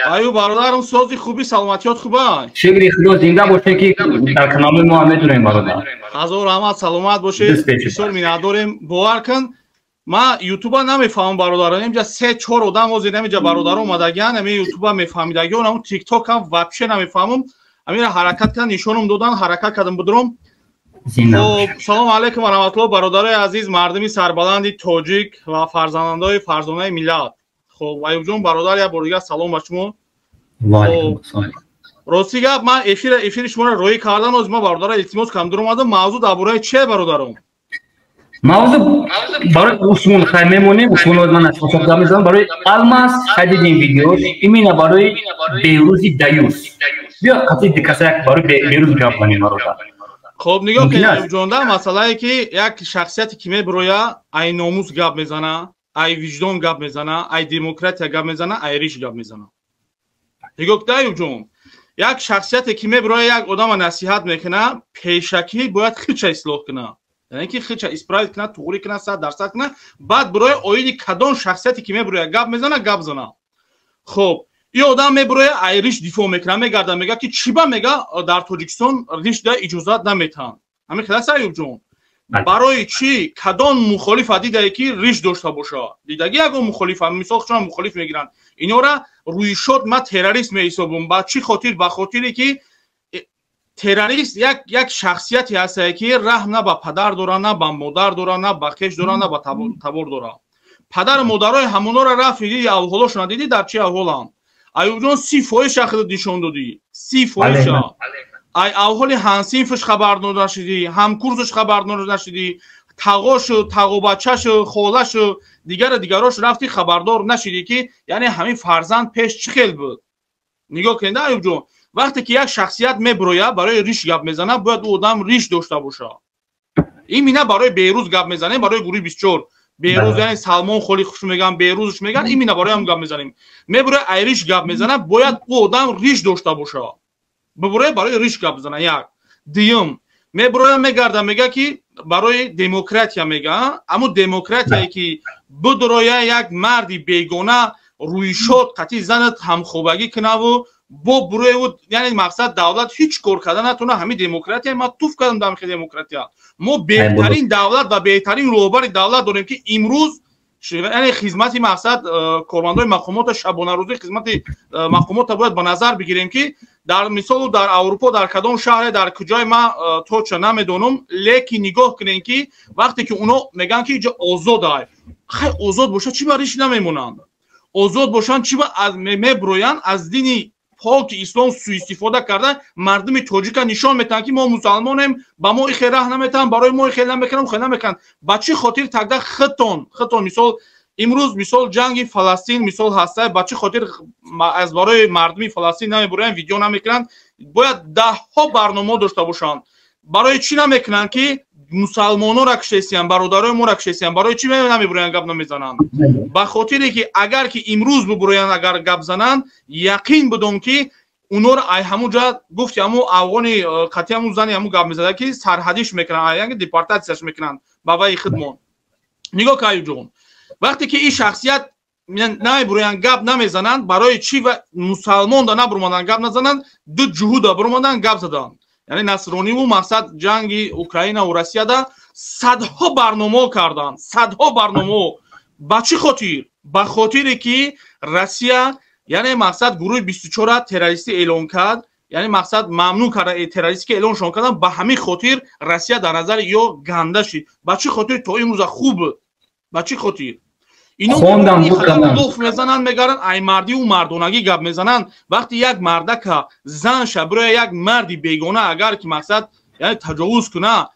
Аю бародарам, сози хуби, саломатиёт хуба? Шукри Худо, зинда бошед, ки дар канали мо ҳам медонем, бародар. Ҳазор раҳмат, саломат бошед, бисёр миннатдорем. Бовар кун, ман ютуба намефаҳмам, бародарон. Инҷа се чор одам ҳозир инҷа бародарон омадагиан, ами ютуба мефаҳмидагион, ам тиктокам вообще намефаҳмам. Амира ҳаракат кардам, нишонам додан, ҳаракат кардам, будурам. Хоб, салому алайкум ва раҳматуллоҳ, бародарои азиз, мардуми сарбаланди тоҷик ва фарзандои фарзонаи миллат. Хоб, Аюбҷон бародар, як бор дигар салом ба шумо. Рости гап, ман эфири шуморо роҳӣ кардан, ҳозир ман бародаро илтимос кардам, дур омадам. Мавзӯъ дар бораи чие, бародаром? Мавзӯъ барои Усмон хай мемонем. Усмон, ман аз гап мезанам барои Алмаз. Хай, дидем видеош, именно барои Берӯзи Даюс. Биё, қатъи дикаса як барои Берӯз гап занем, бародар. Хоб, нигоҳ кунед, Аюбҷонда, масъалае ки як шахсияте ки мебироя, ай номус гап мезана, ай виҷдон гап мезана, ай демократия гап мезана, ай риш гап мезана. Нигоҳ кунед, Аюбҷон, як шахсияте ки мебироя, як одама насиҳат мекуна, пешакӣ бояд хича ислоҳ куна, яъне ки хича исправить куна, туғрӣ куна, 100% куна, баъд бироя оиди кадом шахсияте ки мебироя гап мезана, гап зана. Хоб, и одам мебироя, ай риш дифоъ мекуна, мегарда, мега ки чиба, мега, дар Тоҷикистон ришда иҷозат наметаҳанд. Ҳамин хел аст, Аюбҷон? Барои чӣ? Кадом мухолифа дидае, ки риш дошта боша? Дидагӣ ягон мухолифа? Мисол, чун мухолиф мегиранд инора, рӯйшод ма террорист меҳисобам. Ба чӣ хотир? Ба хотире ки террорист як шахсияте ҳастае, ки раҳм на ба падар дора, на ба модар дора, на ба хеш дора, на ба табор дора. Падару модарои ҳамонора рафти диди, авҳолошона дидӣ, дар чӣ аҳволанд. Аюбҷон, 30 фоизша худат нишон додӣ, 30 фоизша. Ай авҳоли ҳамсинфш хабардор нашидӣ, ҳамкурсаш хабардор нашидӣ, тағошу, тағобачашу, холашу, дигару дигарош рафти, хабардор нашидӣ, ки яъне ҳамин фарзанд пеш чӣ хел буд. Нигоҳ кунед, Аюбҷон, вақте ки як шахсият мебирояд, барои риш гап мезанад, бояд ӯ одам риш дошта бошад. Имина барои Берӯз гап мезанем, барои гурӯҳи 24. Берӯз, яъне Салмон Холиқш меган, Берӯзш меган, имина барои ҳам гап мезанем. Мебирояд, ай риш гап мезанад, бояд ӯ одам риш дошта бошад, бибурояд, барои риш гап бизана. Як дуюм, мебирояд, мегарда, мега ки барои демократия мега. Аммо демократияе ки бидуроя, як марди бегона рӯйшод қатъи занат ҳамхобагӣ кунаву бо буроеву, яъне мақсад, давлат ҳеҷ кор карда натавона, ҳамин демократия? Ма туф кардам дар ҳамин демократия. Мо беҳтарин давлат ва беҳтарин роҳбари давлат дорем, ки имрӯз, яъне хизмати мақсад, кормандои мақомота, шабонарӯзӣ хизмати мақомота бояд ба назар бигирем, ки дар мисолу дар Аврупо, дар кадом шаҳре, дар куҷое, ман точно намедонам, лекин нигоҳ кунем, ки вақте ки оно мегӯянд, ки иҷо озод ай, хай, озод бошад, чӣ ба риш намемонанд? Озод бошанд, чӣ ба меброянд, аз дини поки ислом суистифода карда, мардуми тоҷика нишон метаҳанд, ки мо мусалмонем, ба мо ихел раҳ наметаҳанд, барои мо ихел намекунам, хел намекунанд? Ба чӣ хотир тогда худтон, мисол, имрӯз, мисол, ҷанги Фаластин, мисол, ҳаста, ба чӣ хотир аз барои мардуми Фаластин намебуроянд, видео намекунанд? Бояд даҳҳо барномаҳо дошта бошанд. Барои чӣ намекунанд, ки мусалмонора кушесиян, бародарои моро кушесиян? Барои чӣ намебуроянд, гап намезананд? Ба хотире ки агар ки имрӯз бубуроянд, агар гап зананд, яқин будом, ки унора ай ҳамун ҷа, гуфти ҳамун афғони қатъи ҳамун зани ҳамун гап мезада, ки сарҳадиш мекунанд, яъне депортатсияш мекунанд ба вайи худмон. Нигоҳ ка, Аюбҷон, вақте ки ин шахсият намебуроянд, гап намезананд, барои чӣ мусалмон да набурмаданд, гап назананд, ду ҷуҳуда бурмаданд, гап заданд, яъне насрониву мақсад, ҷанги Украинаву Россияда садҳо барномаҳо карданд, садҳо барномаҳо. Ба чӣ хотир? Ба хотире ки Россия, яъне мақсад, гурӯҳи 24-а террористӣ эълон кард, яъне мақсад, мамнӯъ карда, террористӣ ки эълоншон карданд, ба ҳамин хотир Россия дар назари ё ганда шид. Ба чӣ хотир? То имрӯза хуб буд. Ба чӣ хотир ино луф мезананд, мегаранд, ай мардиву мардонагӣ гап мезананд? Вақте як мардака занша бироя, як марди бегона агар ки мақсад, яъне таҷовуз куна,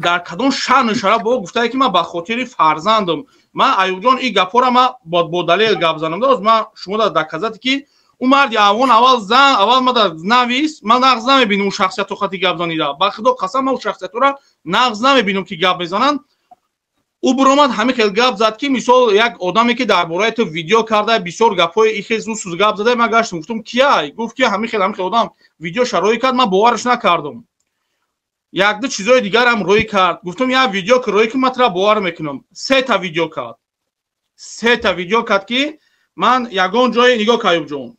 дар кадом шаъну шараф бо гуфтае, ки ман ба хотири фарзандам? Ман, Аюбҷон, ин гапҳоро ман бо далел гап занам. Ман шумо доказать, ки ӯ марди афғон аввал зан, аввал мада навис. Ман нағз намебинам ӯ шахсиятро хати гап занида. Ба Худо қасам, ман ӯ шахсиятро нағз намебинам, ки гап мезананд. Ӯ биромад, ҳамин хел гап зад, ки мисол, як одаме, ки дар бораи ту видео карда, бисёр гапҳои ихел сус гап зада. Ман гаштам, гуфтам: «Кияй?» Гуфт, ки ҳамин хел, ҳамин хел одам видеоша роӣ кард. Ман бовараш накардам. Якду чизои дигарам роӣ кард. Гуфтам: «Як видео ки роӣ ки, ман тура бовар мекунам». Сета видео кард, сета видео кард, ки Ман ягон ҷое нигоҳ Аюбҷон.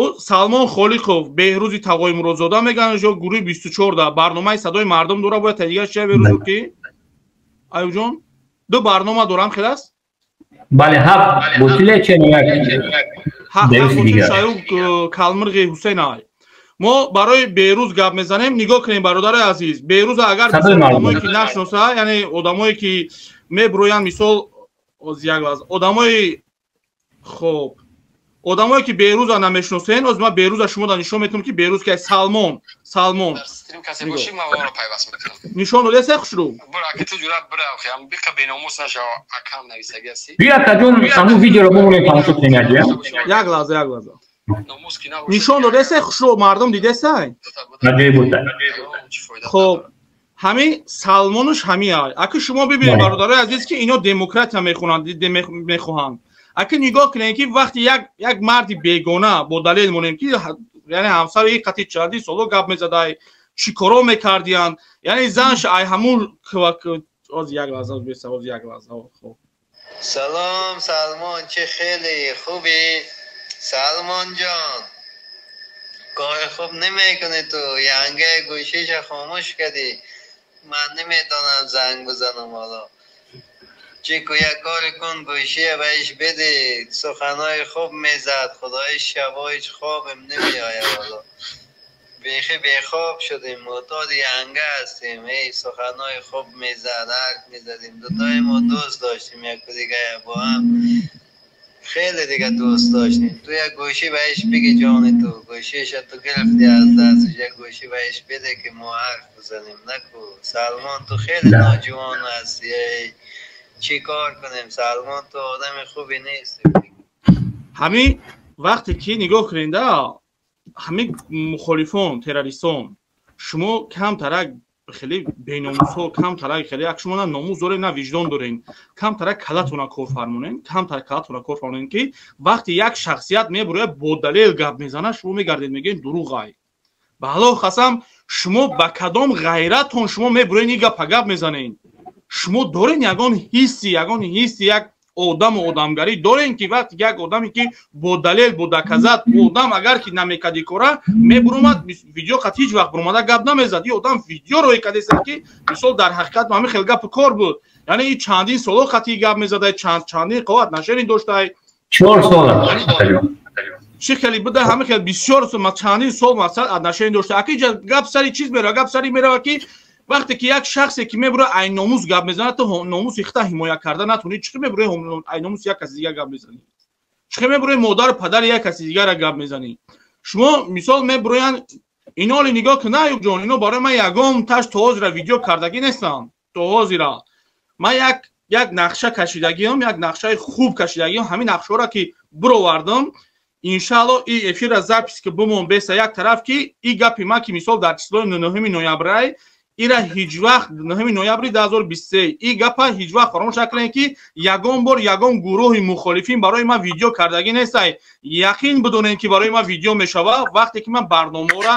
Ӯ Салмон Холиқов, Беҳрӯзи Тағои Муродзода мегӯянд, ё гурӯҳи 24 да барномаи садои мардум дора, бояд дигар чия Беҳрӯз ки? Аюбҷон, ду барнома дорам хел аст? Бале, ҳафт ботиле че як калмирғи Ҳусейн ай. Мо барои Беҳрӯз гап мезанем. Нигоҳ кунем, бародари азиз. Беҳрӯз агар одамое ки нашноса, яъне одамое ки меброянд, мисол оз як лаҳза, одамои хоб, одамое ки Беҳрӯза намешносен, оз ман Беҳрӯза шумо да нишон метавонам ки Беҳрӯз ки Салмон, Салмон. Нишон додеса хушрӯ? Бия акаҷон, ҳамун видеоро бимонем тамошо кунем якҷоя. Як лаҳза, як лаҳза. Нишон додеса хушрӯ, мардум дидесай? Хоб, ҳамин Салмонуш ҳами ай. Аки шумо бибинед, бародарои азиз, ки ино демократия мехонанд, мехоҳанд. Аки нигоҳ кунед ки вақти як марди бегона бо далел монем ки яъне ҳамсари қати чандин соло гап мезадай, чӣ коро мекардиянд, яъне занш ай ҳамун оз як лаҳза беса, оз як лаҳза. Хоб. Салом Салмон, чӣ хеле хубӣ? Салмон ҷон, кори хуб намекунӣ ту, янга гӯшиша хомӯш кардӣ. Ман наметавонам занг бизанам ҳоло. Чӣ ку як кори кун, гӯшия баиш биде. Суханои хуб мезад, худои шабо ҳеҷ хобем намеояд ҳоло. Бехи бехоб шудем, мӯътоди янга ҳастем. Эй суханои хуб мезад, ҳарф мезадем. Дутои мо дӯст доштем яку дига бо ҳам. Хеле дига дӯст доштем. Ту як гӯшӣ баиш биги ҷони ту. Гӯшиша ту гирифти аз дасташ, як гӯшӣ баиш биде ки мо ҳарф бизанем. Наку Салмон, ту хеле ноҷувон ҳасти. Эй чӣ кор кунем Салмон, ту одами хубе нести. Ҳамин вақте ки нигоҳ кунед, ҳамин мухолифон, террористон, шумо камтарак хеле беномусҳо, камтарак хеле як шумо на номус доред, на виҷдон доред, камтарак калатона кор фармонед, камтарак калатона кор фармонед ки вақте як шахсият мебурояд бо далел гап мезанад, шумо мегардед мегӯед дурӯғ ай. Ба Аллоҳ қасам, шумо ба кадом ғайратон шумо мебуроед ин гапа гап мезанед? Шумо доред ягон ҳисси, ягон ҳисси як одаму одамгарӣ дорем ки вақте як одаме ки бо далел, бо доказат, одам агар ки намекади кора мебуромад, видео қат ҳеҷ вақт буромада гап намезад. Ин одам видео рӯй кадеса ки мисол дар ҳақиқат ҳамин хел гапи кор буд. Яъне ин чандин соло қати гап мезадай, чандин қоват нашерин доштай. 4 сол. Чӣ хеле буда ҳамин хел бисёр чандин сол масал отношение дошта. Аки гап сари чиз мерава, гап сари мерава ки вақте ки як шахсе ки мебура ай номус гап мезанад, ту номуси худта ҳимоя карда натонӣ, чӣ мебура ай номуси як каси дигар гап мезанӣ? Чӣ мебура модару падари як каси дигарра гап мезанӣ? Шумо мисол мебуроянд, иноли нигоҳ кун, Аюб ҷон, ино барои ман ягон таш то ҳозира видео кардагӣ нестам. То ҳозира ман як нақша кашидагиам, як нақшаи хуб кашидагиам. Ҳамин нақшаҳоро ки бировардам, иншаалло и эфирра запись ки бимон беса як тараф, ки и гапи ман ки мисол дар числои 9 ноябрай, ира ҳеҷ вақт 9 ноябри 2023 и гапа ҳеҷ вақт фаромӯш накунед ки ягон бор ягон гурӯҳи мухолифин барои ман видео кардагӣ нестай. Яқин бидонед ки барои ман видео мешавад вақте ки ман барномаҳоро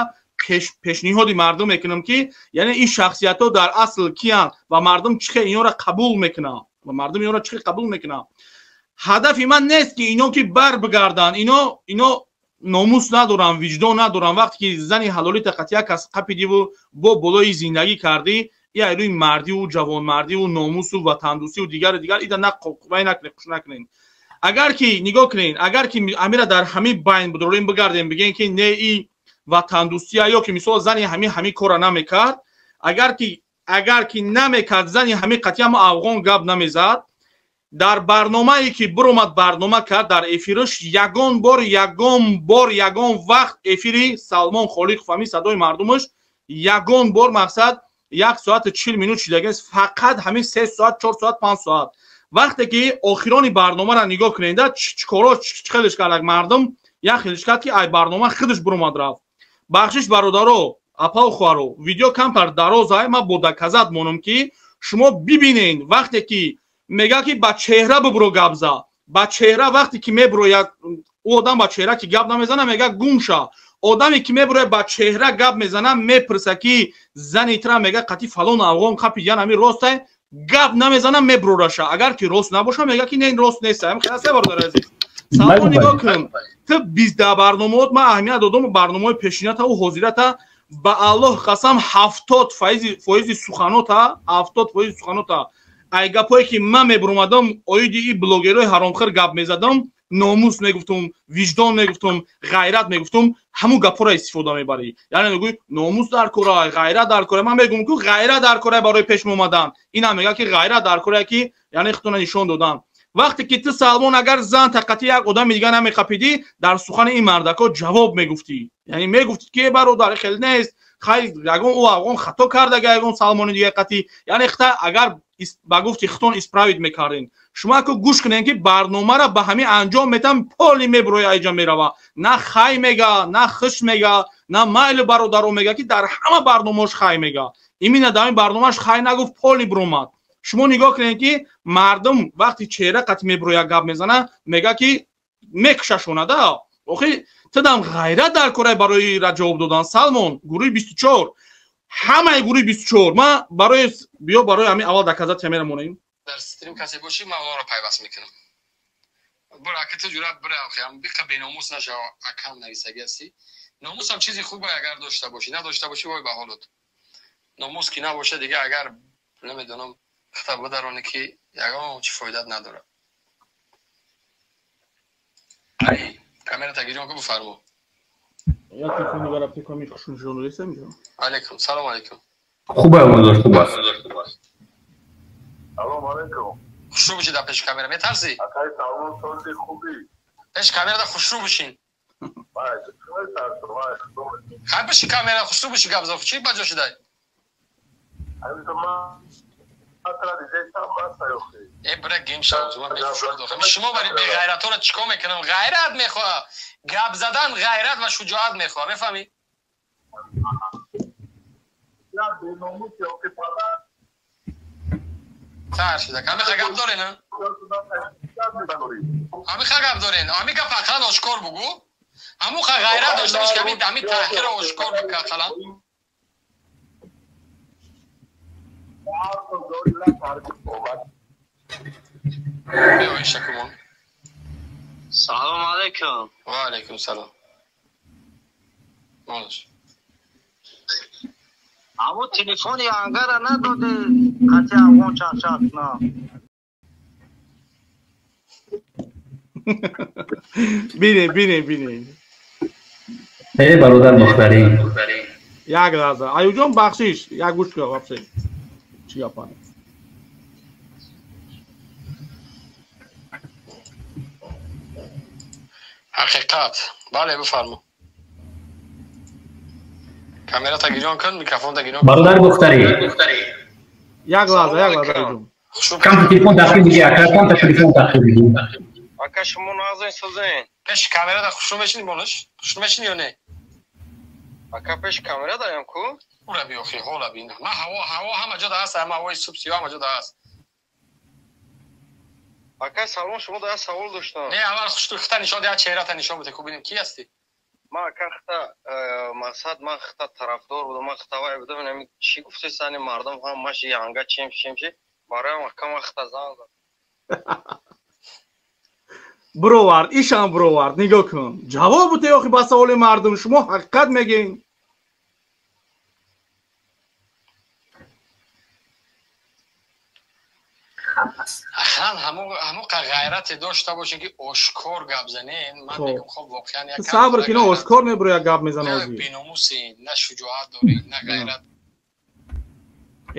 пешниҳоди мардум мекунам, ки яъне ин шахсиятҳо дар асл киянд ва мардум чӣ хел инҳоро қабул мекунанд ва мардум инҳоро чӣ хел қабул мекунанд. Ҳадафи ман нест ки ино ки бар бигарданд, ино номус надоранд, виҷдон надоранд. Вақте ки зани ҳалолита қати як кас қапидиву бо болои зиндагӣ кардӣ, и ай рӯи мардиву ҷавонмардиву номусу ватандӯстиву дигару дигар ида вай накунед, хуш накунед. Агар ки нигоҳ кунед, агар ки амира дар ҳамин байн бидорем, бигардем, бигем ки не и ватандӯстия ё ки мисол зани ҳамин корра намекард, агар ки намекард, зани ҳамин қатъи ҳама афғон гап намезад, дар барномае ки биромад барнома кард дар эфираш, ягон бор, ягон бор, ягон вақт эфири Салмон Холиқов, ҳамин садои мардумаш, ягон бор мақсад 1 соату 40 минут шидагист, фақат ҳамин 3 соат, 4 соат, 5 соат. Вақте ки охирони барномаро нигоҳ кунед, чӣ коро чӣ хелеш кард мардум, як хелеш кард ки ай барнома худаш биромад рафт. Бахшиш бародаро, апау хоҳаро, видео камтар дароз ай, ман бо доказат монам ки шумо бибинед. Вақте ки мегӯяд ки ба чеҳра бибуро гап за, ба чеҳра вақте ки мебурояд, ӯ одам ба чеҳра ки гап намезана, мегӯяд гум ша. Одаме ки мебурояд ба чеҳра гап мезана, мепурса ки зани тра мегӯяд қати фалон афғон қапи ян ҳамин ростай, Гап намезана меброраша. Агар ки рост набоша мега ки не ин рост нест. Ҳам хеле бародар азиз. Салмон нигоҳ кун. Ту 20 барномаот ман аҳамият додам барномаҳои пешината ва ҳозирата ба Аллоҳ қасам 70% фоизи суханота, 70% суханота. Ай гапое ки ман мебуромадам, оиди и блогерҳои ҳаромхӯр гап мезадам, номус мегуфтум, виҷдон мегуфтум, ғайрат мегуфтум, ҳамун гапҳоро истифода мебарӣ. Яъне мегӯй номус дар кора, ғайрат дар кора. Ман мегӯм ки ғайрат дар кора барои пеш омадан. Инам мегӯяд ки ғайрат дар кора ки яъне худтона нишон додан. Вақте ки ту Салмон агар зан тақати як одами дига намеқапидӣ, дар сухани ин мардако ҷавоб мегуфтӣ. Яъне мегуфтӣ ки бародар хеле нест, хай ягон ӯ афғон хато кардага ягон Салмони дига қатӣ. Яъне хита агар ба гуфти хитон исправить мекардин. Шумо ку гӯш кунед ки барномаро ба ҳамин анҷом метам, поли меброя айҷа мерава. На хай мега, на хиш мега, на майли бародаро мега ки дар ҳама барномаош хай мега. Имина дар ин барномааш хай нагуфт, поли бромад. Шумо нигоҳ кунед ки мардум вақти чеҳра қатӣ меброя гап мезана, мега ки мекушашонада. Охи тадам ғайрат дар кора барои ра ҷавоб додан. Салмон, гурӯҳи 24. Ҳамаи гурӯҳи 24. Ман барои биё барои ҳамин аввал доказать мерамонем. Дар стрим касе бошӣ ман онро пайваст мекунам. Бур ака ту ҷуръат бира охи, ҳам биқа беномус нашав, акам нависагӣ ҳастӣ. Номус ҳам чизи хубе агар дошта бошӣ, надошта бошӣ вой ба ҳолат. Номус ки набоша дига агар намедонам хата бидаронӣ ки ягон чи фоидат надорад. Ай, камера тагирён ку бифармо. Як телефон дигар рафти ками хушун журналист инҷо. Алейкум, салом алейкум. Хуб аст, хуб аст. Салом алейкум. Хушрӯ бошӣ дар пеши камера, метарсӣ? Акай салом, сози хубӣ. Пеши камера да хушрӯ бошин. Хай пеши камера хушрӯ бошӣ гап зан, чӣ ба ҷо шудай? Э бира гим шав, ман мехушам дохам. Шумо бари беғайратҳоро чӣ кор мекунам? Ғайрат мехоҳа. Гап задан ғайрат ва шуҷоат мехоҳа, мефаҳмӣ? Сар шуда. Ҳамиха гап дорен, а? Ҳамиха гап дорен. Ҳамин гап ақлан ошкор бугӯ. Ҳамуха ғайрат дошта бош ки ҳамин таҳқирро ошкор бикун ақлан. Биё шакумон. Салом алейкум. Ва алейкум салом. Молаш. Аммо телефони ангара надоди қати афғон чақчақ на. Бине, бине, бине. Э бародар Мухтарӣ. Як лаҳза. Аюҷон бахшиш, як гӯш кун вообще. Чӣ гапа? Ҳақиқат. Бале, бифармо. Камера тагирён кун, микрофон тагирён кун. Бародар Бухтарӣ. Як лаҳза, як лаҳза Аюҷон. Кам телефон дақиқ диги, ака, кам телефон дақиқ диги. Ака шумо нағзин созин. Пеши камера да хушрӯ мешинӣ болаш? Хушрӯ мешинӣ ё не? Ака пеши камера даям ку? Ура би охи, ҳола би. Ман ҳаво, ҳаво ҳама ҷо да ҳаст, ҳама ҳавои субҳ сиёҳ ҳама ҷо да ҳаст. Ака салом, шумо да як савол доштам. Не, аввал хушрӯ хита нишон деҳ, чеҳрата нишон бите, ку бинем ки ҳастӣ. Ман ака хита мақсад, ман хита тарафдор будам, ман хита вай будам, ҳамин чӣ гуфтӣ сани мардум ҳамаш янга чем чем чи, бароям ака ман хита занг зад. Бировард, ишам бировард, нигоҳ кун. Ҷавоб бите охи ба саволи мардум, шумо ҳақиқат мегӯед. Ахлан ҳамоқа ғайрате дошта бошем ки ошкор гап занем. Ман мегӯм хоб воқеан як сабр ки на ошкор мебуроя гап мезана озӣ. Беномусӣ, на шуҷоат дорӣ, на ғайрат.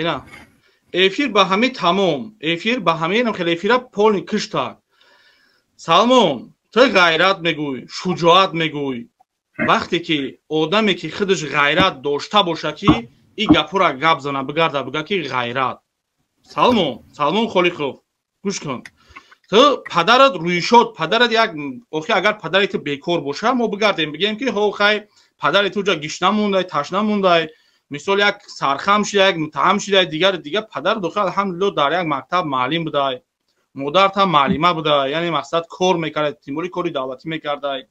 Ина эфир ба ҳамин тамом, эфир ба ҳамин хеле эфира полни киштак. Салмон, ту ғайрат мегӯй, шуҷоат мегӯй. Вақте ки одаме ки худаш ғайрат дошта боша ки ин гапҳоро гап зана, бигарда бига ки ғайрат. Салмон, Салмон Холиқов, гӯш кун. Ту падарат рӯйшод, падарат як охи агар падари ту бекор боша, мо бигардем бигем ки ҳо хай падари ту ҷа гишна мондай, ташна мондай, мисол як сархам шида, як муттаҳам шида, дигар дигар падар дохил алҳамдулилло дар як мактаб маълим будай, модарт ҳам маълима буда, яъне мақсад кор мекард, тимури кори давлатӣ мекардай.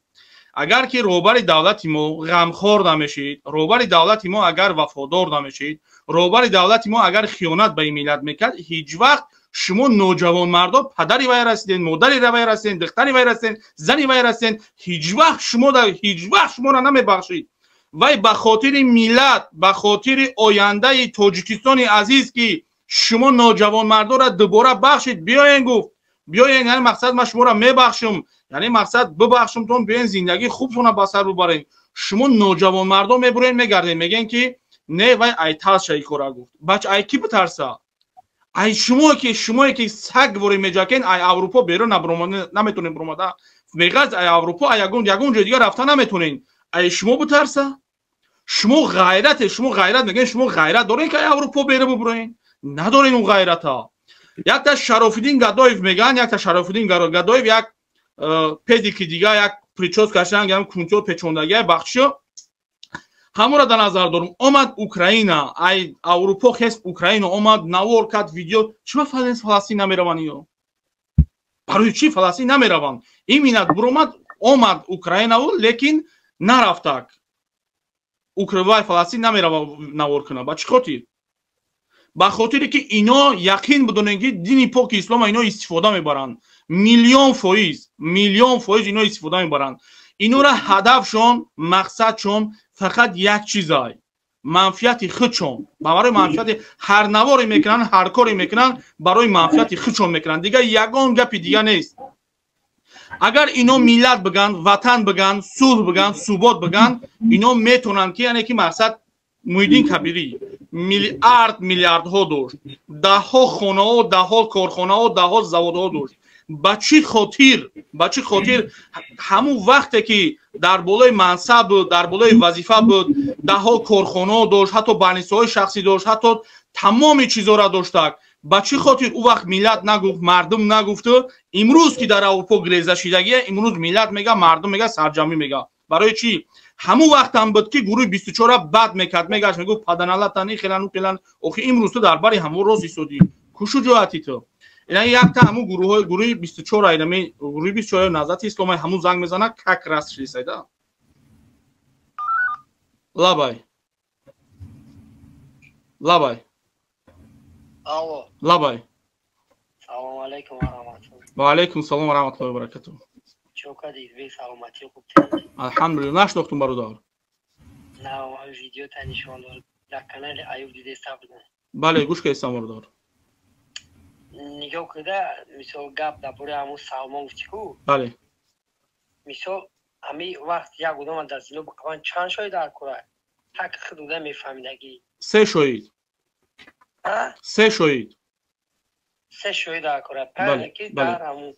Агар ки роҳбари давлати мо ғамхор намешид, роҳбари давлати мо агар вафодор намешид, роҳбари давлати мо агар хиёнат ба ин миллат мекард, ҳеҷ вақт шумо ноҷавонмардо падари вай расиден, модари вай расиден, духтари вай расиден, зани вай расиден, ҳеҷ вақт шумо ҳеҷ вақт шуморо намебахшид. Вай ба хотири миллат, ба хотири ояндаи Тоҷикистони азиз, ки шумо ноҷавонмардоро дубора бахшид, биёен гуфт, биёен, яъне мақсад ман шуморо мебахшам, яъне мақсад бибахшамтон, биёен зиндагии хубтонро ба сар бибарем. Шумо ноҷавонмардо мебурен, мегарден, мегӯен ки не, вай ай тарса ин кора гуфт. Бач ай кӣ битарса? Ай шумо ки, шумое ки саг ворӣ меҷакен, ай Аврупо берун наметонем биромада, беғарз ай Аврупо ай ягон ҷои дигар рафта наметонем, ай шумо битарса? Шумо ғайрате, шумо ғайрат мегӯен, шумо ғайрат дорен ки ай Аврупо берун бибуроен? Надорен он ғайрата. Якта Шарофиддин Гадоев мегӯянд, якта Шарофиддин Гадоев як педики дига, як прическа шанг, ям кунтиё печондагия бахшиё, ҳамонро дар назар дорум. Омад Украина, ай Аврупо хест Украина омад, навор кард, видео. Чиба Фаластин намераванд ино? Барои чӣ Фаластин намераванд? Иминат буромад, омад Украинаву, лекин нарафтак Укравай Фаластин намерава навор кунад. Ба чӣ хотир? Ба хотире ки ино яқин бидонем ки дини поки ислома ино истифода мебаранд. Миллион фоиз, миллион фоиз ино истифода мебаранд. Инора ҳадафшон, мақсадшон фақат як чизай: манфиати худшон. Ба барои манфиати ҳар наворе мекунанд, ҳар коре мекунанд, барои манфиати худшон мекунанд. Дигар ягон гапи дига нест. Агар ино миллат биганд, ватан биганд, сулҳ биганд, субот биганд, ино метавонанд ки, яъне ки мақсад Муҳиддин Кабирӣ миллиард миллиардҳо дошт, даҳҳо хонаҳо, даҳҳо корхонаҳо, даҳҳо заводҳо дошт. Ба чӣ хотир, ба чӣ хотир ҳамун вақте ки дар болои мансаб буд, дар болои вазифа буд, даҳҳо корхонаҳо дошт, ҳатто банисҳои шахсӣ дошт, ҳатто тамоми чизҳоро доштак, ба чӣ хотир ӯ вақт миллат нагуфт, мардум нагуфту имрӯз ки дар Аврупо греза шидагия, имрӯз миллат мега, мардум мега, сарҷамӣ мега? Барои чӣ? Ҳамун вақтам буд ки гурӯҳи 24-ра бад мекард, мегашт, мегуфт паданалатани хелану хелан. Охи имрӯз ту дар бари ҳамон рост истодӣ, ку шуҷоати ту? Яъне якта ҳамун гурӯҳҳои гурӯҳи 24, инами гурӯҳи 24 Наҳзати Исломай ҳамун занг мезана, как раз шидисайда. Лабай, лабай. Алло. Лабай. Салом алейкум ва раҳматуллоҳ. Ва алейкум салом ва раҳматуллоҳи ва баракатуҳ. Чӣ кардед? Бе саломатӣ хуб? Алҳамдулиллоҳ. Нашнохтум, бародар. На, видео та нишон дод. Дар канали Аюб дидаста будам. Бале, гӯш кардистам, бародар. Нигоҳ куда, мисол, гап дар бораи ҳамун Салмон гуфтӣ ку? Бале. Мисол, ҳамин вақт як одама дар зино биқабанд, чанд шоҳид дар кора? Так худ одам мефаҳмидагӣ. Се шоҳид. Се шоҳид. Се шоҳид дар кора. Ки дар ҳамун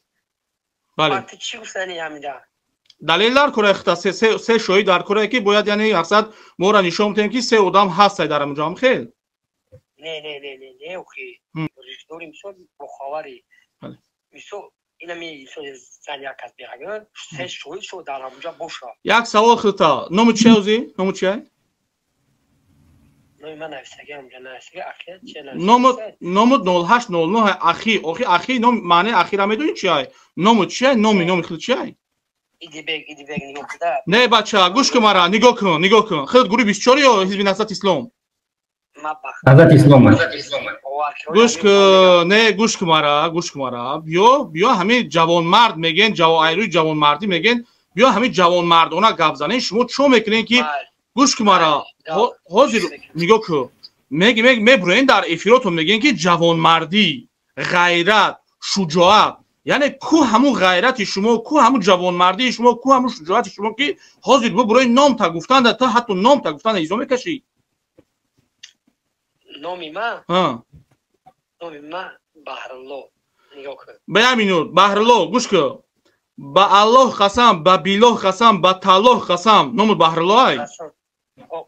бале. Вақти чӣ гуфтани ҳамида? Далел дар кораи хита се шоҳид дар корае ки бояд, яъне мақсад моро нишон бидиҳем ки се одам ҳастай дар ҳамун ҷо, хел. Не, не, не, не, не, охи. Дорим, мисол, бохавари. Мисол, инами мисол зан як кас беғаган, се шоҳид шо дар ҳамунҷа боша. Як савол хита. Номи чия ӯзи? Номи чия? Номи ман нависаги ҳамунҷа нависаги, ахи чия. Номи номи 0809 ахи, охи ахи ном маънии ахира медонӣ чия? Номи чия? Номи худ чия? Идибек, Идибек, нигоҳ куда. Не, бача, гӯш кун мара, нигоҳ кун, нигоҳ кун. Худ гурӯҳи 24 ё ҳизби Наҳзати Ислом? Наҳзати Ислом. Гӯш кун, не, гӯш кун мара, гӯш кун мара. Биё, биё ҳамин ҷавонмард мегӯен, айрӯи ҷавонмардӣ мегӯен, биё ҳамин ҷавонмардона гап занен. Шумо чо мекунед ки гӯш кун мара, ҳозир нигоҳ кун. Меги мебурен дар эфиротон мегӯен ки ҷавонмардӣ, ғайрат, шуҷоат. Яъне ку ҳамун ғайрати шумо, ку ҳамун ҷавонмардии шумо, ку ҳамун шуҷоати шумо ки ҳозир бубурои номта гуфтанда, ту ҳатто номта гуфтанда изо мекашӣ? Номи ман? Номи ман Баҳрулло. Нигоҳ кун. Ба як минут, Баҳрулло, гӯш кун. Ба Аллоҳ қасам, ба Биллоҳ қасам, ба Таллоҳ қасам. Номут Баҳрулло ай?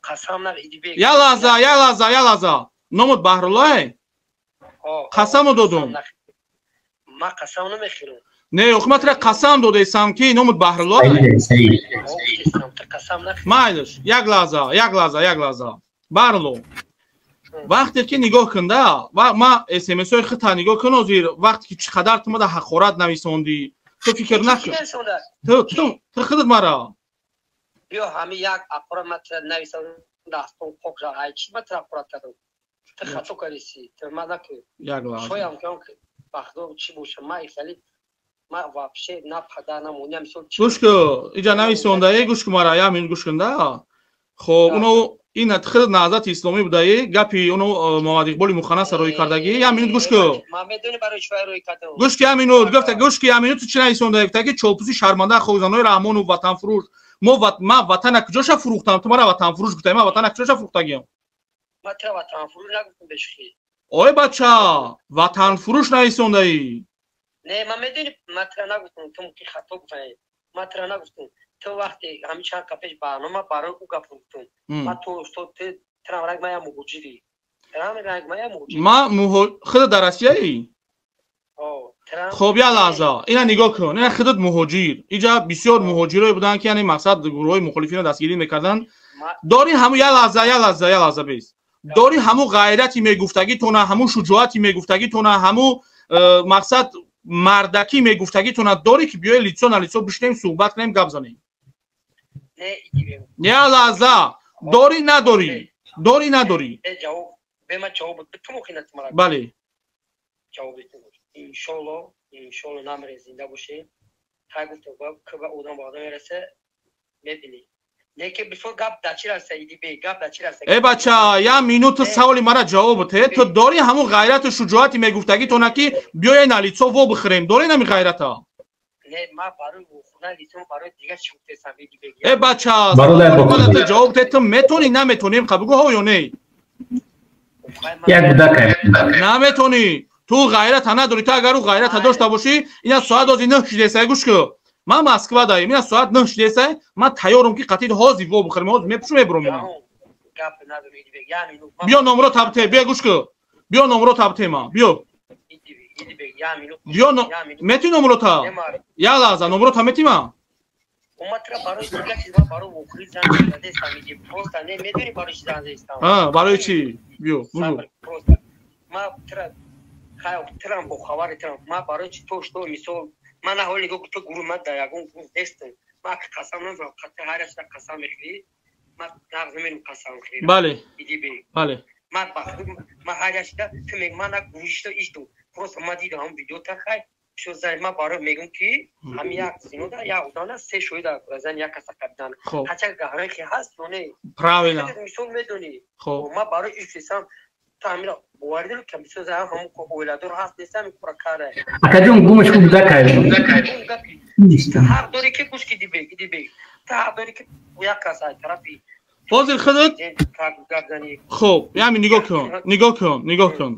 Қасам на, Идибек. Як лаҳза, як лаҳза, як лаҳза. Номут Баҳрулло ай? Қасаму додум. Ман қасам намехӯрам. Не, охи ман тура қасам додаистам ки номут Баҳрулло ай? Майлиш, як лаҳза, як лаҳза, як лаҳза. Баҳрулло, вақте ки нигоҳ кунда, ма смсҳои худта нигоҳ кун ҳозир, вақте ки чӣ қадар ту мада ҳақорат нависондӣ, ту фикр накун. Ту худат мара. Биё ҳами як аққора ма нависам дастон пок ша. Ай чи ма тра аққорат кардам? Ту хато кардиси. Ту ма наку. Як лаҳза. Шоям ки он бахдо чи боша. Ма ихали ма вообще на падар на моня мисол чи. Гӯш ку, иҷа нависондаe, гӯш ку мара, як минут гӯш кунда. Хоб, уно ин худ Наҳзати Исломӣ будаи, гапи уно Муҳаммад Иқболи Муханнаса рӯй кардагӣ. Як минут гӯш ку. Ма медонӣ барои чӣ рӯй кардам? Гӯш ки, як минут, гуфта гӯш ки, як минут, ту чӣ нависондаи? Гуфта ки чолпуси шарманда, хокзанои Раҳмону ватанфурӯш. Мо ма ватана куҷоша фурӯхтам? Ту мара ватанфурӯш гуфтаи, ма ватана куҷоша фурӯхтагиам? Ма тра ватанфурӯш нагуфтам бешухӣ. Ой бача, ватанфурӯш нависондаӣ. Не, ма медонӣ, ма тра нагуфтам, ту мумкин хато гуфтаи. Ма тра нагуфтам. Ту вақте ҳамин чанд қабл пеш барнома барои ӯ гап гуфтам. Ма ту устод ту трам ранг мая муҳоҷирӣ. Трам ранг мая муҳоҷирӣ. Ма худ дар Россияӣ? Хоб, як лаҳза, ина нигоҳ кун, ина худат муҳоҷир. Иҷа бисёр муҳоҷирое буданд, ки яъне мақсад гурӯҳҳои мухолифинро дастгирӣ мекарданд. Дори ҳаму як лаҳза, як лаҳза, як лаҳза бес. Дори ҳаму ғайрати мегуфтагитона, ҳаму шуҷоати мегуфтагитона, ҳаму мақсад мардакӣ мегуфтагитона дори, ки биёи лицо на лицо бишнем, суҳбат кунем, гап занем? Як лаҳза, дорӣ надорӣ? Дорӣ надорӣ? Бале. Иншолло, иншолло, намре зинда бошем. Тай гуфта, ки ба одам ба одам мераса, мебинӣ. Лекин бисёр гап дар чӣ раста, идибе, гап дар чӣ раста? Э бача, як минуту саволи мара ҷавоб те. Ту дорӣ ҳамун ғайрату шуҷоати мегуфтагитона, ки биёе на лицо во бихӯрем? Дорӣ нами ғайрата? Не, ма барои хона лицо, барои дигар чӣ гуфтесам, идибе. Э бача, ҷавоб те, ту метонӣ наметонӣ? Қа бугӯ, ҳо ё не? Як будака. Наметонӣ. Ту ғайрата надорӣ. Ту агар ӯ ғайрата дошта бошӣ, ина соат ози 9 шидесай, гӯш ку, ман Москва даем, ина соат 9 шидесай, ман тайёрам, ки қатид ҳозир во бихӯрем, ҳозир мепӯшум, мебурам ина. Биё номро табте, биё, гӯш ку, биё номро табте ма, биё. Биё, мети номрота? Як лаҳза, номрота мети ма? Барои чӣ? Биё, бугӯ. Трам бо хабари трам ма барои чи то что мисол ма на ҳоли нигоҳ ту гурӯҳ ма дар ягон гурӯҳ нестам. Ма қасам намехӯрам, қатъи ҳар як қасам мехӯрӣ, ма нағз намерам қасам хӯрӣ. Бале. Идибе. Бале. Ма ба ма ҳар як шида ту мег ма на гурӯҳишто ишту просто ма дидам ҳам видео та хай шо зан ма барои мегум, ки ҳами як зинода як одамна се шоҳида зан як каса кабидан. Ҳача гаҳрае ки ҳаст ё не? Правильно. Мисол медонӣ. Ма барои иш ту ҳамира боварӣ дорӣ, ки бисёр зан ҳамон оиладор ҳаст нестам кора кара. Акаҷон, гумаш ку буда кай. Ҳақ дорӣ, ки гӯш кидибе, идибе. Ту ҳақ дорӣ, ки як кас ай тарафи ҳозир худат хуб, ями нигоҳ кун, нигоҳ кун, нигоҳ кун.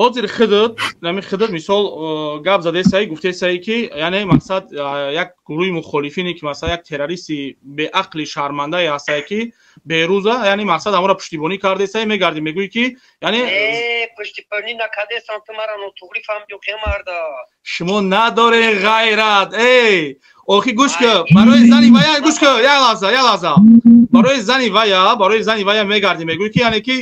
Ҳозир худат, нами худат мисол гап задесаи, гуфтесаи, ки яъне мақсад як гурӯҳи мухолифине, ки масалан як террористи беақли шармандае ҳастае, ки берӯза, яъне мақсад ҳамонро пуштибонӣ кардесаи, мегардӣ мегӯӣ, ки яъне пуштибонӣ накардесам, ту мара нотуғрӣ фаҳмидӣ, марда. Шумо надоред ғайрат, эй охи, гӯш ку, барои зани вая, гӯш ку, як лаҳза, як лаҳза, барои зани вая, барои зани вая мегардӣ, мегӯӣ, ки яъне ки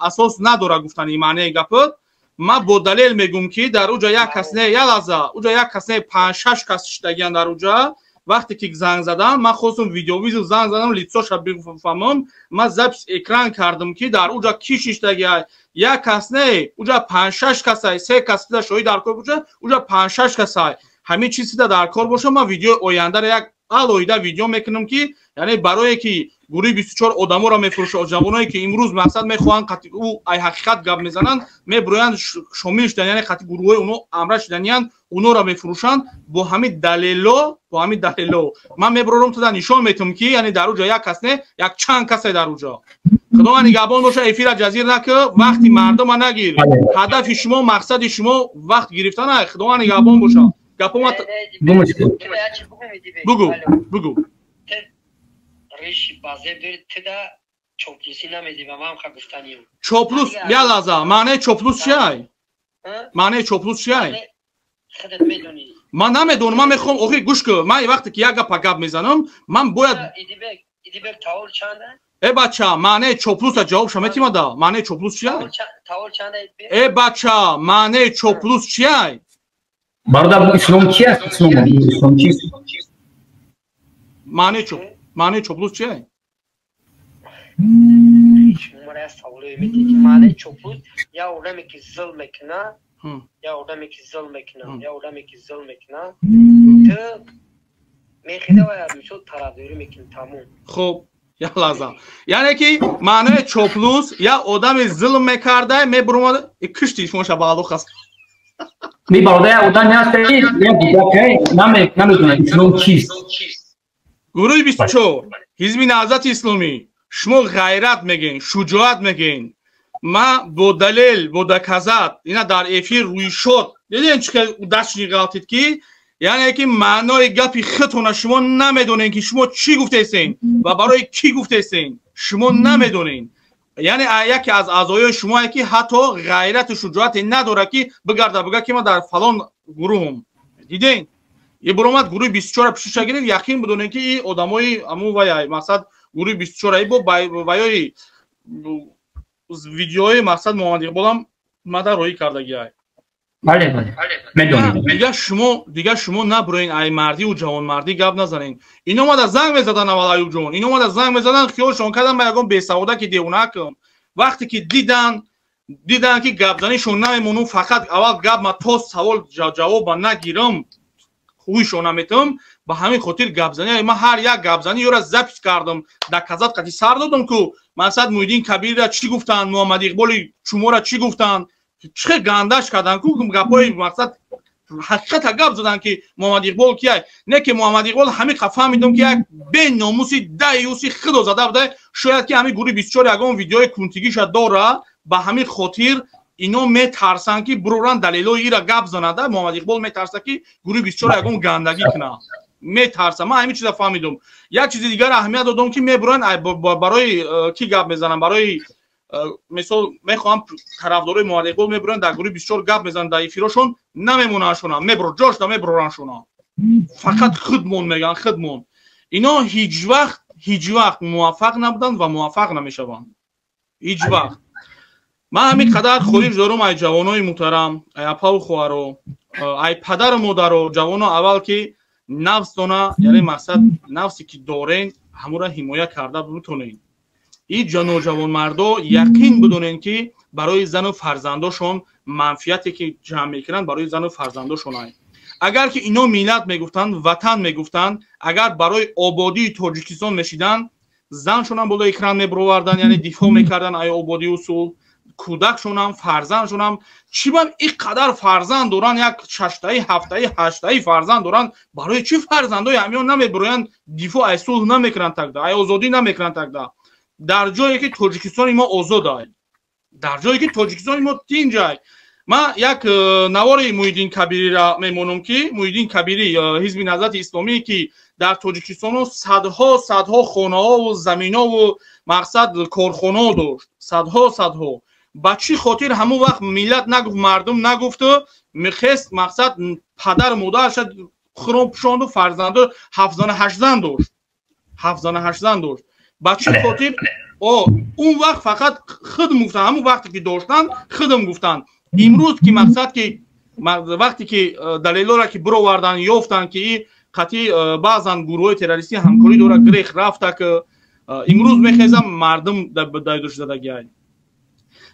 асос надорад гуфтани маънеи гапот. Ман бо далел мегӯм, ки дар уҷа як кас не, як лаҳза, уҷа як кас не, панҷ шаш кас шиштагиян дар уҷа. Вақте ки занг задам, ман хостум видеовызов занг задам, лицоша бифаҳмам. Ман запись экран кардам, ки дар уҷа ки шиштагиай. Як кас не, уҷа панҷ шаш касай, се кас бида шоҳид дар кор боша, уҷа панҷ шаш касай. Ҳамин чиз сида дар кор боша, ман видеои ояндаро як алоҳида видео мекунам, ки яъне барое ки гурӯҳи 24 одаморо мефурӯшад, ҷавоное ки имрӯз мақсад мехоҳанд қатъи ӯ ай ҳақиқат гап мезананд, мебироянд, шомил шудан, яъне қатъи гурӯҳҳои оно амра шуданиянд, онора мефурӯшанд. Бо ҳамин далело, бо ҳамин далело ман мебирорам, туда нишон метиҳам, ки яъне дар уҷа як кас не, як чанд касе дар уҷа. Худованд нигаҳбон боша, эфира ҷазир накӣ, вақти мардума нагир. Ҳадафи шумо, мақсади шумо вақт гирифтан. Худованд нигаҳбон боша. Гапома бугӯ, бугӯ. Риши базеб дори, тида чоплусӣ намедиба, ман ха гуфтанием. Чоплус, як лаҳза, маънаи чоплус чиай? Маънаи чоплус чиай? Худат медонӣ. Ман намедонам, ман мехоҳам, охи, гӯш кун, ман вақте ки як гапа гап мезанам, ман бояд Идибек, Идибек, таол чанда? Э бача, маънаи чоплуса ҷавобша метимада? Маънаи чоплус чиай? Таол чанда? Э бача, маънаи чоплус чиай? Бародар, ислом чи аст? Ислом, ислом чист? Маънаи чоп Маънои чоплус чие? Шумара саволе мети ки маънои чоплус я одаме ки зулм мекуна, я одаме ки зулм мекуна, я одаме ки зулм мекуна, ту мехида ва мисол тарафдорӣ мекунӣ, тамом. Хуб, як лаҳза. Яъне ки маънои чоплус я одами зулм мекарда, мебуромада, кишти шумо шабаалух аст. Ми бародар, одам ҳаст ки як гудакай намедонад ислом чист. Гурӯҳи 24, Ҳизби Наҳзати Исломӣ, шумо ғайрат мегӯен, шуҷоат мегӯен. Ман бо далел, бо доказат, ина дар эфир рӯйшод. Дидем чӣ хел дастшини ғалтид ки, яъне ки маънои гапи худтона шумо намедонед ки шумо чӣ гуфтесен ва барои кӣ гуфтесен, шумо намедонед. Яъне яке аз аъзоёи шумое ки ҳатто ғайрату шуҷоате надорад ки бигарда бига ки ман дар фалон гурӯҳум. Диден? И буромад гурӯҳи 24 пишиша гирифт, яқин бидонед ки и одамои аму ваяй, мақсад гурӯҳи 24 и бо ваёи видеои мақсад Муҳаммад Иқболам мада роӣ кардагиай. Бале, бале. Медонем. Дига шумо набуроен, ай мардиву ҷавонмардӣ гап назанен. Ино омада занг мезадан аввал, Аюб ҷон. Ино омада занг мезадан, хиёлшон кардан ба ягон бесавода ки девонакам. Вақте ки дидан ки гапзанишон намемонум, фақат аввал гап ма то савол ҷавоба нагирам, ҳуйшон наметавам. Ба ҳамин хотир гапзани ман ҳар як гапзани ёра запись кардам, доказат қати сар додам ку мақсад Муҳиддин Кабирра чӣ гуфтанд, Муҳаммад Иқболи чумора чӣ гуфтанд, чӣ гандаш карданд ку гапҳои мақсад ҳақиқата гап заданд ки Муҳаммад Иқбол кияй. Не ки Муҳаммад Иқбол ҳамин қа фаҳмидам ки як беномуси даюси худо зада буда. Шояд ки ҳамин гурӯҳи 24 ягон видеои кунтигиша дора, ба ҳамин хотир ино метарсанд ки буроранд далелои ира гап занада. Муҳаммад Иқбол метарса ки гурӯҳи 24 ягон гандагӣ кунад, метарса. Ман ҳамин чиза фаҳмидум. Як чизи дигар аҳамият додам ки мебуранд барои кӣ гап мезананд, барои мисол мехоҳам тарафдорои Муҳаммад Иқбол мебуранд дар гурӯҳи 24 гап мезананд, дар эфирошон намемонандшона, мебур ҷошда мебурораншона, фақат худмон мегӯянд, худмон. Ино ҳеҷ вақт, ҳеҷ вақт муваффақ набуданд ва муваффақ намешаванд ҳеҷ вақт. Ман ҳамин қадар хоҳиш дорам ай ҷавонои муҳтарам, ай апаву хоҳаро, ай падару модаро, ҷавоно аввал ки нафс дона, яъне мақсад нафсе ки дорен, ҳамура ҳимоя карда битонед. И ноҷавонмардо яқин бидонед ки барои зану фарзандошон манфиате ки ҷамъ мекунанд, барои зану фарзандошон. Агар ки ино миллат мегуфтанд, ватан мегуфтанд, агар барои ободии Тоҷикистон мешиданд, заншонам боло экран мебуроварданд, яъне дифоъ мекарданд ай ободию сулҳ, кӯдакшонам, фарзандшонам. Чӣ бан ин қадар фарзанд доранд, як шаштаи, ҳафтаи, ҳаштаи фарзанд доранд, барои чӣ фарзандои ҳамиён намебуроянд, дифоъ ай сулҳ намекунанд, тагда ай озодӣ намекунанд, тагда дар ҷое ки Тоҷикистони мо озод ай, дар ҷое ки Тоҷикистони мо тинҷай? Ман як навори Муҳиддин Кабириро мемонам ки Муҳиддин Кабирӣ, Ҳизби Наҳзати Исломӣ, ки дар Тоҷикистоно садҳо садҳо хонаҳову заминову мақсад корхонаҳо дошт, садҳо садҳо. Ба чӣ хотир ҳамон вақт миллат нагуфт, мардум нагуфту мехест мақсад падару модараша хурон пӯшонду, фарзанду ҳафт зана, ҳашт зан дошт, ҳафт зана, ҳашт зан дошт. Ба чӣ хотир он вақт фақат худм гуфтанд? Ҳамон вақте ки доштанд, худм гуфтанд. Имрӯз ки мақсад ки вақте ки далелоро ки бироварданд, ёфтанд ки қатъи баъзан гурӯҳҳои террористӣ ҳамкорӣ дорад, грех рафта ки имрӯз мехезам мардум дайдош задагиай.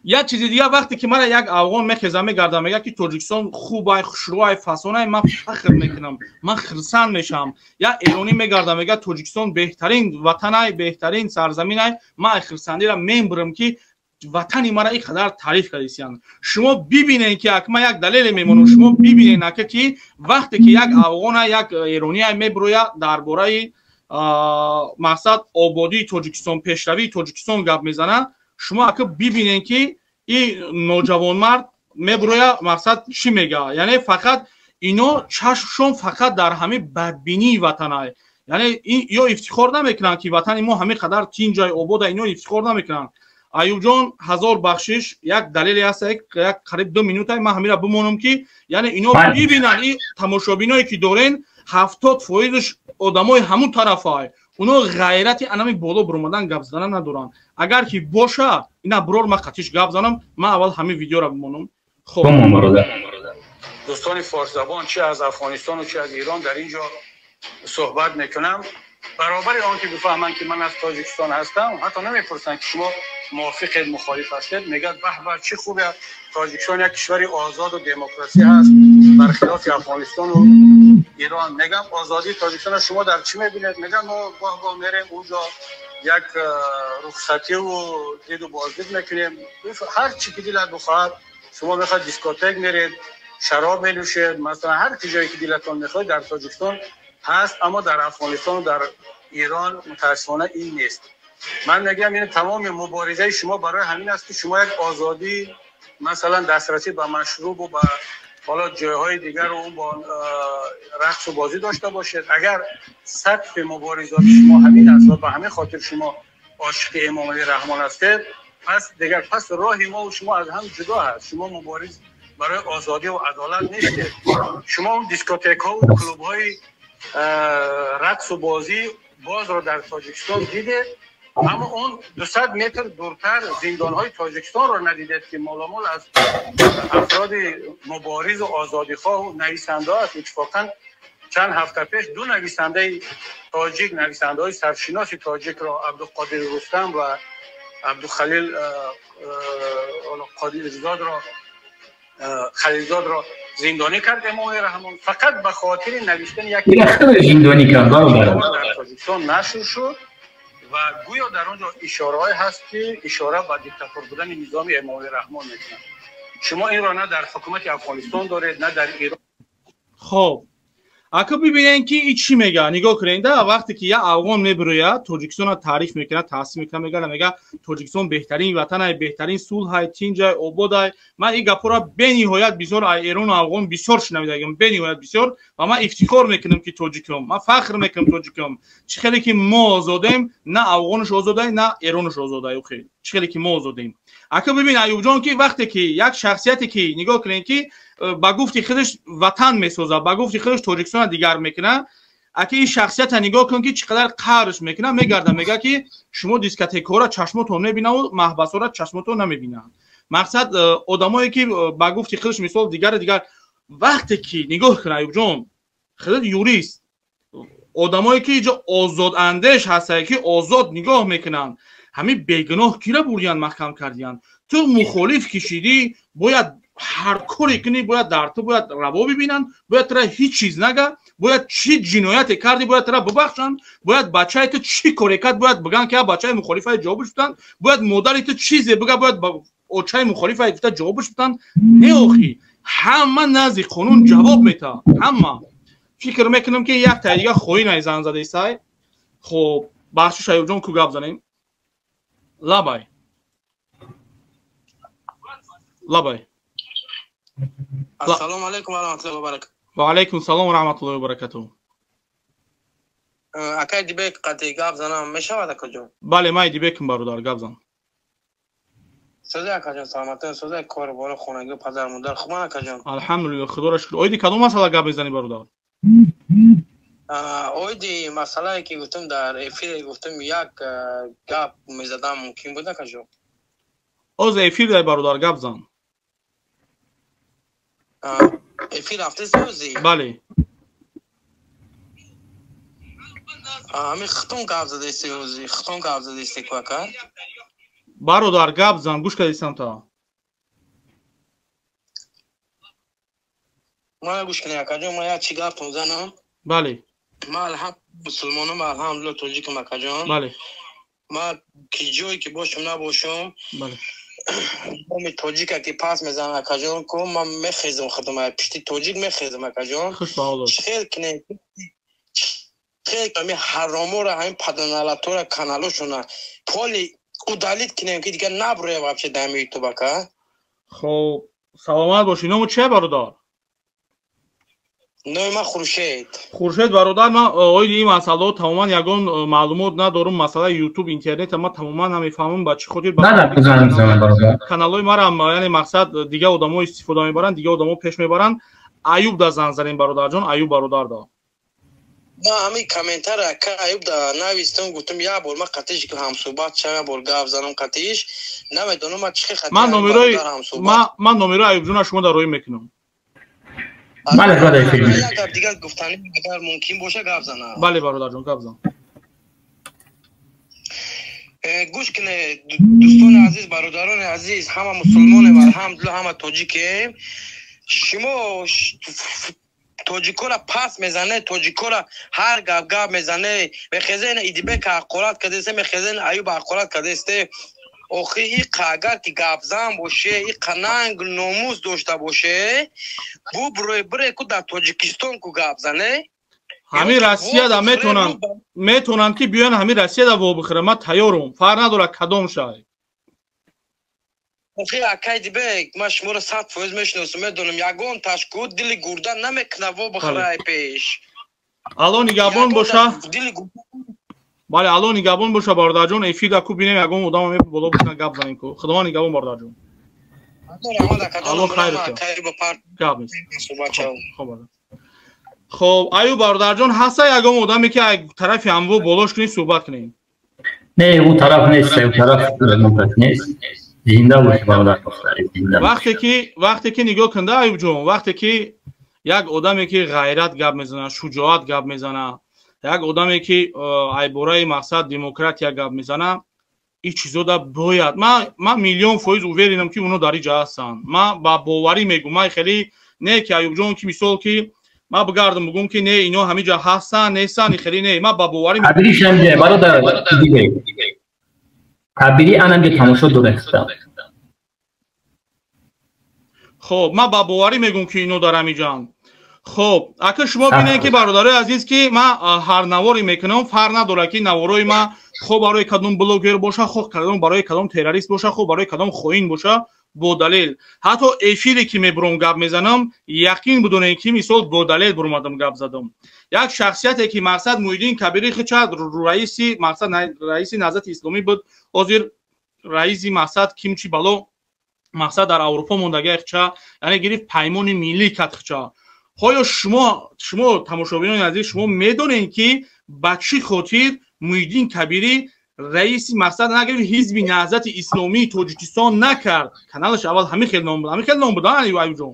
Як чизи дигар, вақте ки мара як афғон мехезам, мегардам, мегӯяд ки Тоҷикистон хубай, хушрӯай, фасонай, ман фахр мекунам, ман хирсанд мешавам. Як эронӣ мегардам, мегӯяд Тоҷикистон беҳтарин ватанай, беҳтарин сарзаминай, ман хирсандиро мебурам ки ватани мара ин қадар таъриф кардисиянд. Шумо бибинед ки акма як далеле мемонам, шумо бибинед ака ки вақте ки як афғона, як эрония мебурояд, дар бораи мақсад ободии Тоҷикистон, пешравии Тоҷикистон гап мезанад, шумо ака бибинед ки ин ноҷавонмард мебуроя, мақсад чӣ мега. Яъне фақат ино чашмшон фақат дар ҳамин бадбинии ватанай, яъне ё ифтихор намекунанд ки ватани мо ҳамин қадар тинҷай, обода, ино ифтихор намекунанд. Аюбҷон, ҳазор бахшиш, як далеле ҳаст, як қариб 2 минута ман ҳамира бимонам ки яъне ино бибинанд. И тамошобиное ки дорен, 70 фоизш одамои ҳамун тарафай, оно ғайрати анами боло буромадан, гап задан надоранд. Агар ки боша, ина бурор, ман қатиш гап занам. Ман аввал ҳамин видеоро бимонам. Хоб. Дӯстони форсзабон, чи аз Афғонистону чи аз Эрон, дар ин ҷо суҳбат мекунам. Баробари он ки бифаҳманд ки ман аз Тоҷикистон ҳастам, ҳатто намепурсанд ки шумо мувофиқед, мухолиф ҳастед. Мегӯяд баҳ баҳ, чӣ хубе, Тоҷикистон як кишвари озод ва демократӣ ҳаст, бархилофи Афғонистон ва Эрон. Мегӯям озодии Тоҷикистонро шумо дар чӣ мебинед? Мегӯям мо гоҳ гоҳ мерем онҷо як рухсатӣ ва диду боздид мекунем, ҳар чӣ ки дилат бихоҳад. Шумо мехоҳед дискотек меред, шароб менӯшед, масалан ҳар ҷое ки дилатон мехоҳад дар Тоҷикистон ҳаст, аммо дар Афғонистон ва дар Эрон мутаассифона ин нест. Ман мегӯям ин тамоми муборизаи шумо барои ҳамин аст ки шумо як озодӣ, масалан дастрасӣ ба машруб ва ба ҳоло ҷойҳои дигар ва бо рақс ва бозӣ дошта бошед. Агар сатҳи муборизоти шумо ҳамин аст ва ба ҳамин хотир шумо ошиқи Эмомалӣ Раҳмон ҳастед, пас дигар пас роҳи мо ва шумо аз ҳам ҷудо ҳаст. Шумо мубориз барои озодӣ ва адолат нестед. Шумо он дискотекҳо ва клубҳои рақс ва бозӣ бозро дар Тоҷикистон дидед, аммо он 200 метр дуртар зиндонҳои Тоҷикистонро надидед ки моломол аз афроди мубориз ва озодихоҳ ва нависандаҳо аст. Иттифоқан чанд ҳафта пеш ду нависандаи тоҷик, нависандаҳои саршиноси тоҷикро Абдуқодир Рустам ва Абдухалил Қодирзодро Халилзодро зиндонӣ кард Эмомалӣ Раҳмон фақат ба хотири навиштани як зиндонӣ кард дар Тоҷикистон нашр шуд ва гӯё дар он ҷо ишораҳое ҳаст ки ишора ба диктатор будани низоми Эмомалӣ Раҳмон мекунад. Шумо инро на дар ҳукумати Афғонистон доред, на дар Эрон. Хоб, ака бибинед ки и чӣ мега. Нигоҳ кунед, вақте ки як афғон мебирояд, Тоҷикистонро таъриф мекунад, таҳсин мекунад, мега Тоҷикистон беҳтарин ватанай, беҳтарин сулҳай, тинҷай, ободай. Ман ин гапҳоро бениҳоят бисёр аз Эрону афғон бисёр шунавидагим, бениҳоят бисёр, ва ман ифтихор мекунам ки тоҷикам, ман фахр мекунам тоҷикам. Чӣ хеле ки мо озодем, на афғонаш озодай, на эронаш озодай, охи чӣ хеле ки мо озодем. Ака бибин Аюбҷон, ки вақте ки як шахсияте ки нигоҳ кунед ки ба гуфти худаш ватан месозад, ба гуфти худаш Тоҷикистонро дигар мекунад, аки ин шахсията нигоҳ кун ки чӣ қадар қарш мекунад, мегарда мега ки шумо дискотекҳоро чашмотон мебинаву маҳбасҳоро чашмотон намебинанд. Мақсад одамое ки ба гуфти худаш мисол дигар дигар. Вақте ки нигоҳ кун Аюбҷон, худат юрист, одамое ки иҷо озодандеш ҳастае ки озод нигоҳ мекунанд, ҳамин бегуноҳ кира бурдиянд, маҳкам кардиянд. Ту мухолиф кишидӣ, бояд ҳар коре кунӣ, бояд дар ту бояд раво бибинанд, бояд тура ҳеҷ чиз нага, бояд чӣ ҷинояте кардӣ, бояд тура бибахшанд, бояд бачаи ту чӣ коре кард, бояд бигӯянд ки бачаи мухолифаи ҷавобаш бутанд, бояд модари ту чизе бига, бояд очаи мухолифаи гуфта ҷавобаш бутанд. Не охи, ҳама назди қонун ҷавоб метаҳад, ҳама. Фикр мекунам ки як таи дига хоҳӣ най зан задесай. Хоб, бахшиш Аюбҷон, ку гап занем. Лабай. Лабай. Ассалому алайкум ва раҳматуллоҳи ва баракатуҳ. Ва алайкум салом ва раҳматуллоҳи ва баракатуҳ. Акай Дибек қати гап занам мешавад акаҷон? Бале, ман Дибекам бародар, гап зан. Сӯзай акаҷон, саломатон, сӯзай кор бор хонагӣ падар модар хубан акаҷон? Алҳамдулиллоҳ, худоро шукр. Оиди кадом масъала гап мезанӣ бародар? Оиди масъалае ки гуфтам дар эфир, гуфтам як гап мезадам мумкин буд акаҷон? Оз эфир дай бародар, гап зан. Эфир рафтест ози? Бале. Ҳамин хитон гап задести ози, хитон гап задести ку ака? Бародар, гап зан, гӯш кардистам та. Мана гӯш кунед акаҷон, ман як чӣ гаптон занам. Бале. Ман алҳамд мусулмонам, алҳамдулиллоҳ тоҷикам акаҷон. Бале. Ман ки ҷое ки бошам набошам, бале, номи тоҷика ки пас мезанам акаҷон, ку ман мехезам худам, пишти тоҷик мехезам акаҷон. Хуш ба ҳолат. Хел кинем, хел ҳамин ҳаромора, ҳамин паданалатора каналошона поли удалить кинем ки дигар наброя вообще дар ҳамин ютуб ака. Хоб, саломат бошӣ. Ному чия бародар? Номи ман Хуршед. Хуршед бародар, ман оиди ин масъалаҳо тамоман ягон маълумот надорам. Масъалаи ютуб, интернета ман тамоман намефаҳмам, ба чӣ хотир каналҳои марам, яъне мақсад дигар одамо истифода мебаранд, дигар одамо пеш мебаранд. Аюб да занг занем бародарҷон, Аюб бародар да. Ман ҳамин комментарро ака Аюб да навистам, гуфтам як бор ман қатиш ҳамсӯҳбат шавам, як бор гап занам қатиш. Намедонам ман чӣ хел ман номерои Аюбҷонро шумо дар роҳӣ мекунам. Бале, бародар, як гап дигар гуфтанӣ агар мумкин боша гап занам. Бале бародарҷон, гап зан. Гӯш кунед, дӯстони азиз, бародарони азиз, ҳама мусулмонем, алҳамдулилла, ҳама тоҷикем. Шумо тоҷикора пас мезане, тоҷикора ҳар гап гап мезане, мехезен Идибека ҳақорат кардесте, мехезен Аюба ҳақорат кардесте. Охи иқа агар ки гапзан боше, иқа нанг номус дошта боше, бубрӯй бире ку дар Тоҷикистон ку гап зане. Ҳамин Россияда метавонанд ки биёянд, ҳамин Россияда во бихӯранд, ман тайёрум, фарқ надорад кадом шай. Охи акай Дибек, ман шуморо 100% мешиносам, медонам, ягон ташку дили гурда намекунад во бихӯрай пеш. Алло нигаҳбон боша. Бале, алло нигаҳбон боша, бародарҷон, эфирда ку бинем, ягон одам боло бикунад, гап занем ку. Худованд нигаҳбон, бародарҷон. Алло хайр гап нест. Хоб, хоб, аю бародарҷон, ҳаста ягон одаме ки тарафи ҳамво болош кунед, суҳбат кунем? Не, ӯ тараф нест, ӯ тараф нест. Зинда боши, бародар. Вақте ки нигоҳ кунда, Аюбҷон, вақте ки як одаме ки ғайрат гап мезана, шуҷоат гап мезана, як одаме ки айбораи мақсад демократия гап мезана, ин чизода бояд. Ман 1,000,000% уверенам ки оно дар иҷа ҳастанд. Ман ба боварӣ мегӯм, ман хеле не ки Аюбҷон ки мисол ки ман бигардам бигӯм ки не, ино ҳамиҷа ҳастанд, нестанд, хеле не, ман ба боварӣ. Кабиришам бародар, Кабири анамҷа тамошо дорад. Хоб, ман ба боварӣ мегӯм ки ино дар ҳамиҷаанд. Хоб, ака шумо бинед ки бародарои азиз, ки ман ҳар наворе мекунам, фарқ надорад ки наворои ман хо барои кадом блогер боша, хо кадом барои кадом террорист боша, хо барои кадом хоин боша, бо далел. Ҳатто эфире ки мебурам гап мезанам, яқин бидонед ки мисол бо далел бурмадам гап задам. Як шахсияте ки мақсад Муҳиддин Кабири хича раиси мақсад раиси Наҳзати Исломӣ буд, ҳозир раиси мақсад кимчи бало мақсад дар Аврупо мондагия хича, яъне гирифт паймони миллӣ кард хича. Оё шумо тамошобинони азиз, шумо медонед ки ба чӣ хотир Муҳиддин Кабирӣ раиси мақсад нагирифт ҳизби Наҳзати Исломии Тоҷикистон накард? Каналаш аввал ҳамин хел ном буд, ҳамин хел ном буд, Аюбҷон?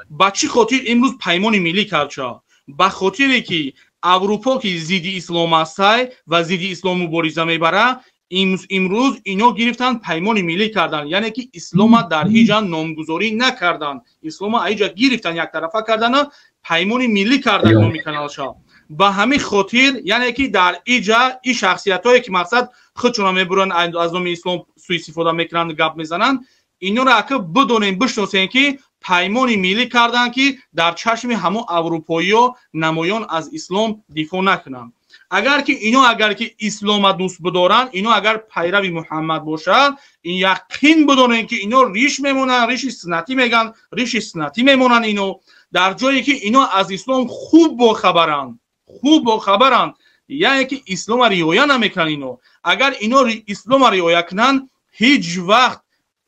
Ба чӣ хотир имрӯз паймони миллӣ кард ча? Ба хотире ки Аврупо ки зидди ислом астай ва зидди ислом мубориза мебарад, имрӯз ино гирифтанд паймони миллӣ карданд, яъне ки ислома дар ҳеҷ ҷа номгузорӣ накарданд, ислома аиҷа гирифтанд, яктарафа кардану паймони миллӣ карданд номи каналша. Ба ҳамин хотир, яъне ки дар иҷа ин шахсиятҳое ки мақсад худшона мебуранд, аз номи ислом суистифода мекунанд, гап мезананд, инора ака бидонем, бишносем ки паймони миллӣ карданд ки дар чашми ҳамон аврупоиё намоён аз ислом дифоъ накунанд. Агар ки ино агар ки ислома дӯст бидоранд, ино агар пайрави Муҳаммад бошанд, ин яқин бидонем ки ино риш мемонанд, риши суннатӣ мегӯянд, риши суннатӣ мемонанд ино, дар ҷое ки ино аз ислом хуб бохабаранд, хуб бохабаранд, яъне ки ислома риоя намекунанд ино. Агар ино ислома риоя кунанд, ҳеҷ вақт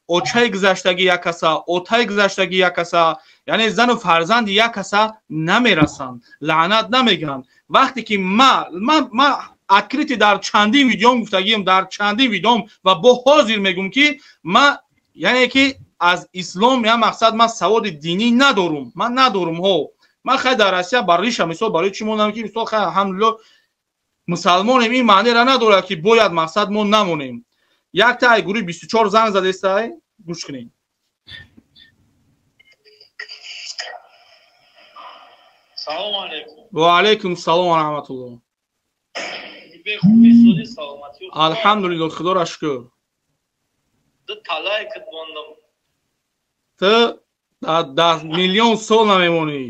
очаи гузаштагӣ як каса, отаи гузаштагӣ як каса, яъне зану фарзанди як каса намерасанд, лаънат намегӯянд. Вақте ки ма открыто дар чандин видеом гуфтагием, дар чандин видеом ва бо ҳозир мегӯм ки ма яъне ки аз ислом я мақсад ман саводи динӣ надорум, ман надорум ҳо. Ман хай дар Россия бар риша мисол барои чӣ мондам ки мисол хай алҳамдулилло мусалмонем, ин маънеро надорад ки бояд мақсад мо намонем. Якта ай гурӯҳи 24 занг задестай, гӯш кунед. Салом алейкум. Ва алейкум салом ва раҳматуллоҳ. Алҳамдулиллоҳ, худоро шукр. Ду талай кит мондам. Ту дар миллион сол намемонӣ.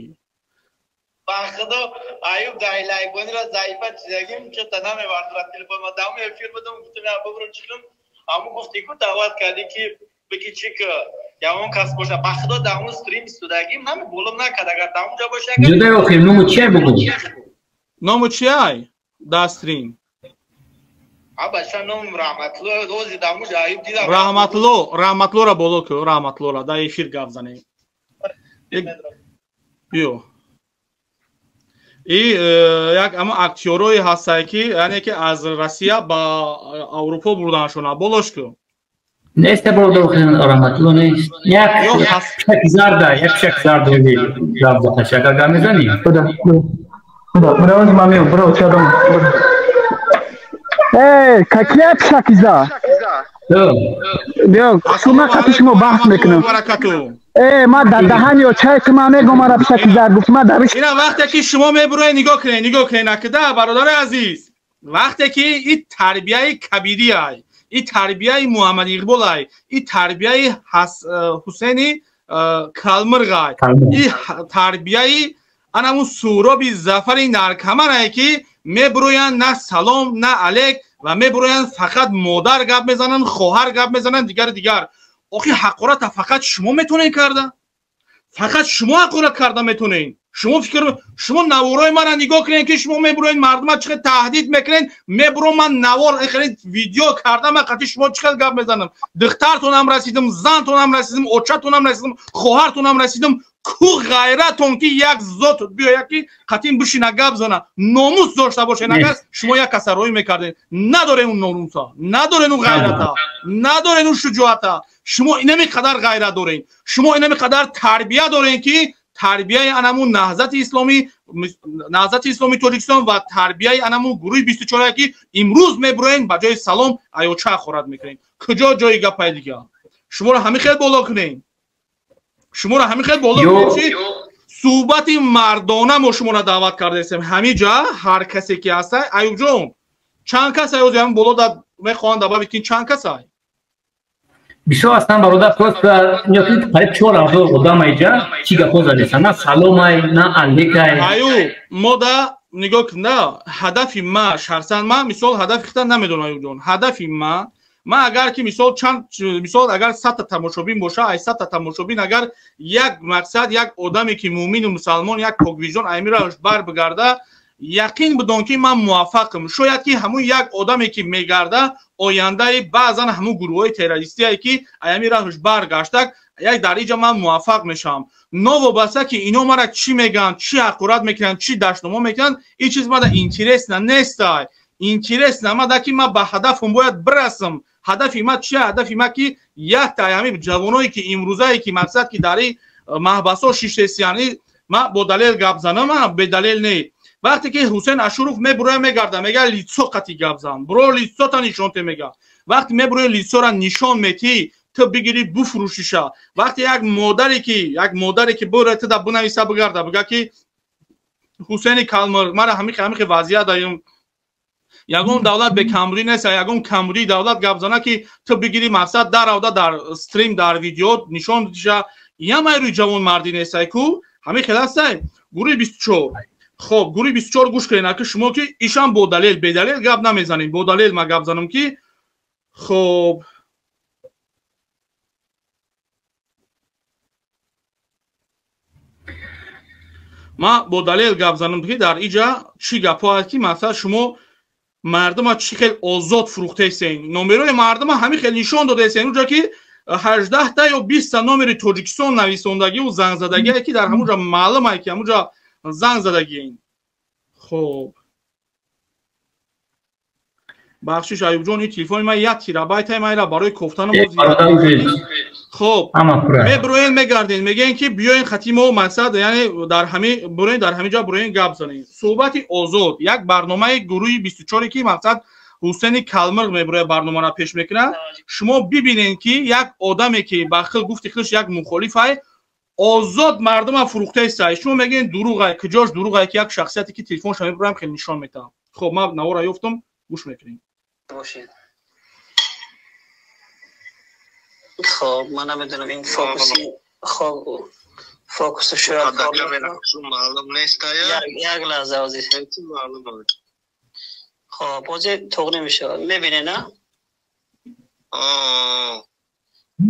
Ба худо Аюб дайлайкбонира заифа чизагим чо та намебардорад телефон. Ма даҳум эфир будам, гуфтам я бибурам чикунам. Ҳамун гуфти ку даъват кардӣ ки бигӣ чӣ ки ягон кас боша. Ба худо даҳум стрим истодагим нами болом накард. Агар даҳум ҷо боша, агар Ҷудои охир ному чия бугу? Ному чиай дар стрим? Аба ша ном Раҳматло, ози даҳум ҷо Аюб дидам. Раҳматло, Раҳматлора боло ку, Раҳматлора дар эфир гап занем. Биё. И як ама актёрое ҳастае ки яъне ки аз Россия ба Аврупо бурданшона. Болош ку. Нест бародар, Раҳматулло нест. Як пишак зарда, як пишак зарда гап захаш. Агар гап мезанӣ? Худо. Худо, бро, ман меом, бро, чадам. Э, какие пшакиза? Биё, шумо қати шумо баҳс мекунам. Э, ма дар даҳани очае ки ман мегӯм мара пшакиза гуфт, ма дар ина вақте ки шумо мебуроед, нигоҳ кунед, нигоҳ кунед, накида бародари азиз. Вақте ки ин тарбияи кабирӣ ай, ин тарбияи Муҳаммад Иқбол ай, ин тарбияи Ҳусейни Калмирғ ай, ин тарбияи анамун Суҳроби Зафари Наркамар ай, ки мебуроянд на салом, на алек, ва мебуроянд фақат модар гап мезананд, хоҳар гап мезананд, дигару дигар. Охи ҳақората фақат шумо метонед карда? Фақат шумо ҳақорат карда метонед? Шумо фикр, шумо наворои мара нигоҳ кунед, ки шумо мебуроед мардума чӣ хел таҳдид мекунед, мебуром ман навор хеле видео карда, ман қати шумо чӣ хел гап мезанам. Духтартонам расидам, зантонам расидам, очатонам расидам, хоҳартонам расидам. Ку ғайратон ки як зот биёяд ки қатин бишина гап зана, номус дошта бошед. Агар шумо як каса роӣ мекардед, надоред он номуса, надоред он ғайрата, надоред он шуҷоата. Шумо инами қадар ғайрат доред, шумо инами қадар тарбия доред, ки тарбияи анамун Наҳзати Исломӣ, Наҳзати Исломии Тоҷикистон ва тарбияи анамун гурӯҳи 24, ки имрӯз мебуроен ба ҷои салом аёча ҳақорат мекунед. Куҷо ҷои гапай дига? Шуморо ҳамин хел боло кунед, шуморо ҳамин хел боло кунед, чи суҳбати мардона мо шуморо даъват кардаистем. Ҳамин ҷа ҳар касе ки ҳаста, Аюбҷон, чанд кас ай ҳозир ҳамин боло мехоҳанд добавить кин, чанд кас ай? Бисёр ҳастанд бародар, просто қариб 4000 одам айҷа чӣ гапҳо задеста, на саломай, на алекай. Аюб, мо да нигоҳ кун, да ҳадафи ма шахсан, ма мисол ҳадафи хита намедонам, Аюбҷон, ҳадафи ма, ма агар ки мисол чанд, мисол агар 100 та тамошобин боша, ай 100 та тамошобин агар як мақсад, як одаме ки муъмину мусалмон, як поквиҷдон аймира бар бигарда, яқин бидон ки ман муваффақам. Шояд ки ҳамун як одаме ки мегарда, ояндаи баъзан ҳамун гурӯҳҳои террористие ки аями раҳш баргаштак, як дар иҷа ман муваффақ мешавам. Новобаста ки ино мара чӣ мегӯянд, чӣ ҳақорат мекунанд, чӣ дашномо мекунанд, ин чиз мада интересна нестай. Интересна мада ки ман ба ҳадафам бояд бирасам. Ҳадафи ма чия? Ҳадафи ма ки якта ҳамин ҷавоное ки имрӯзае ки мақсад ки дар ин маҳбасҳо шиштесияни, ман бо далел гап занам, бедалел не. Вақте ки Ҳусейн Ашуров мебуроя мегарда, мега лицо қати гап зан, буро лицота нишон те, мега. Вақте мебурои лицора нишон метӣ, ту бигирӣ буфурӯшиша. Вақте як модаре ки, як модаре ки бура ту да бинависа бигарда, бига ки Ҳусейни Калмир мара ҳамихе ҳамихе вазъият даем, ягон давлат бекамбудӣ нест, ягон камбудии давлат гап зана ки ту бигирӣ мақсад даравда дар стрим, дар видео нишон диша, ямай рӯи ҷавонмардӣ нестай ку ҳамин хел ҳастай. Гурӯҳи 24, хоб, гурӯҳи 24 гӯш кунед, ки шумо ки ишам бо далел, бедалел гап намезанем, бо далел ма гап занам ки хоб ма бо далел гап занам ки дар иҷа чӣ гапҳо ҳаст, ки масалан шумо мардума чӣ хел озод фурӯхтаистен, номерои мардума ҳамин хел нишон додаистен, уҷа ки 18 та ё 20 та номери Тоҷикистон нависондагиву зангзадагие ки дар ҳамуҷа маълум ай ки ҳамуҷа занг задагиен. Хоб, бахшиш, Аюбҷон, ин телефони ман 1 терабайтай, ман ира барои кофтану. Хоб, мебуроен мегарден, мегӯен ки биёен хати мо мақсад, яъне дар ҳами буроен, дар ҳамин ҷо буроен гап занем. Суҳбати озод, як барномаи гурӯҳи 24, ки мақсад Ҳусейни Калмирғ мебурояд, барномаро пеш мекунад. Шумо бибинед ки як одаме ки ба хил гуфти худш як мухолифай, озод мардума фурӯхтаистай. Шумо мегӯед дурӯғай, куҷош дурӯғай, ки як шахсияте ки телефонша мебурам хеле нишон метаҳам. Хоб, ман навора ёфтам, гӯш мекунем. Бошед. Хоб, ман намедонам ин фокуси, хоб, фокусу шояд маълум нест. Як лаҳза, ҳозир. Хоб, ҳозир туғри мешавад, мебинед, на?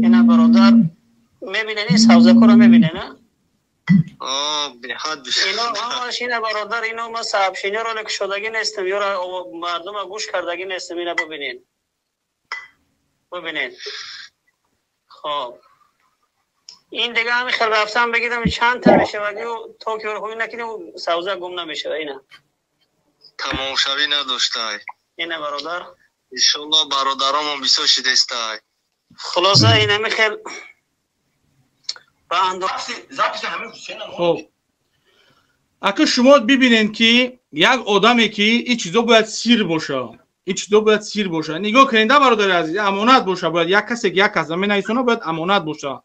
Ина бародар, мебинед, ин савзакоро мебинед, на? Ино ҳамаш ина бародар, ино ма сообщениеро кушодагӣ нестам, ёра мардума гӯш кардагӣ нестам. Ина бубинед, бубинед. Хоб, ин дига ҳами хел рафтан бигирам, чанд та мешавад, то ки ҳуй накунем, савза гум намешавад, ина. Тамомшавӣ надоштай. Ина бародар. Иншолло бародаромон бисёр шидестай. Хулоса, ин ҳами хел. Хоб, ака, шумо бибинед ки як одаме ки ин чизо бояд сир боша, Ин чизо бояд сир боша. Нигоҳ кунед, бародари азиз, амонат боша бояд. Як касе ки як кас менависона, бояд амонат боша.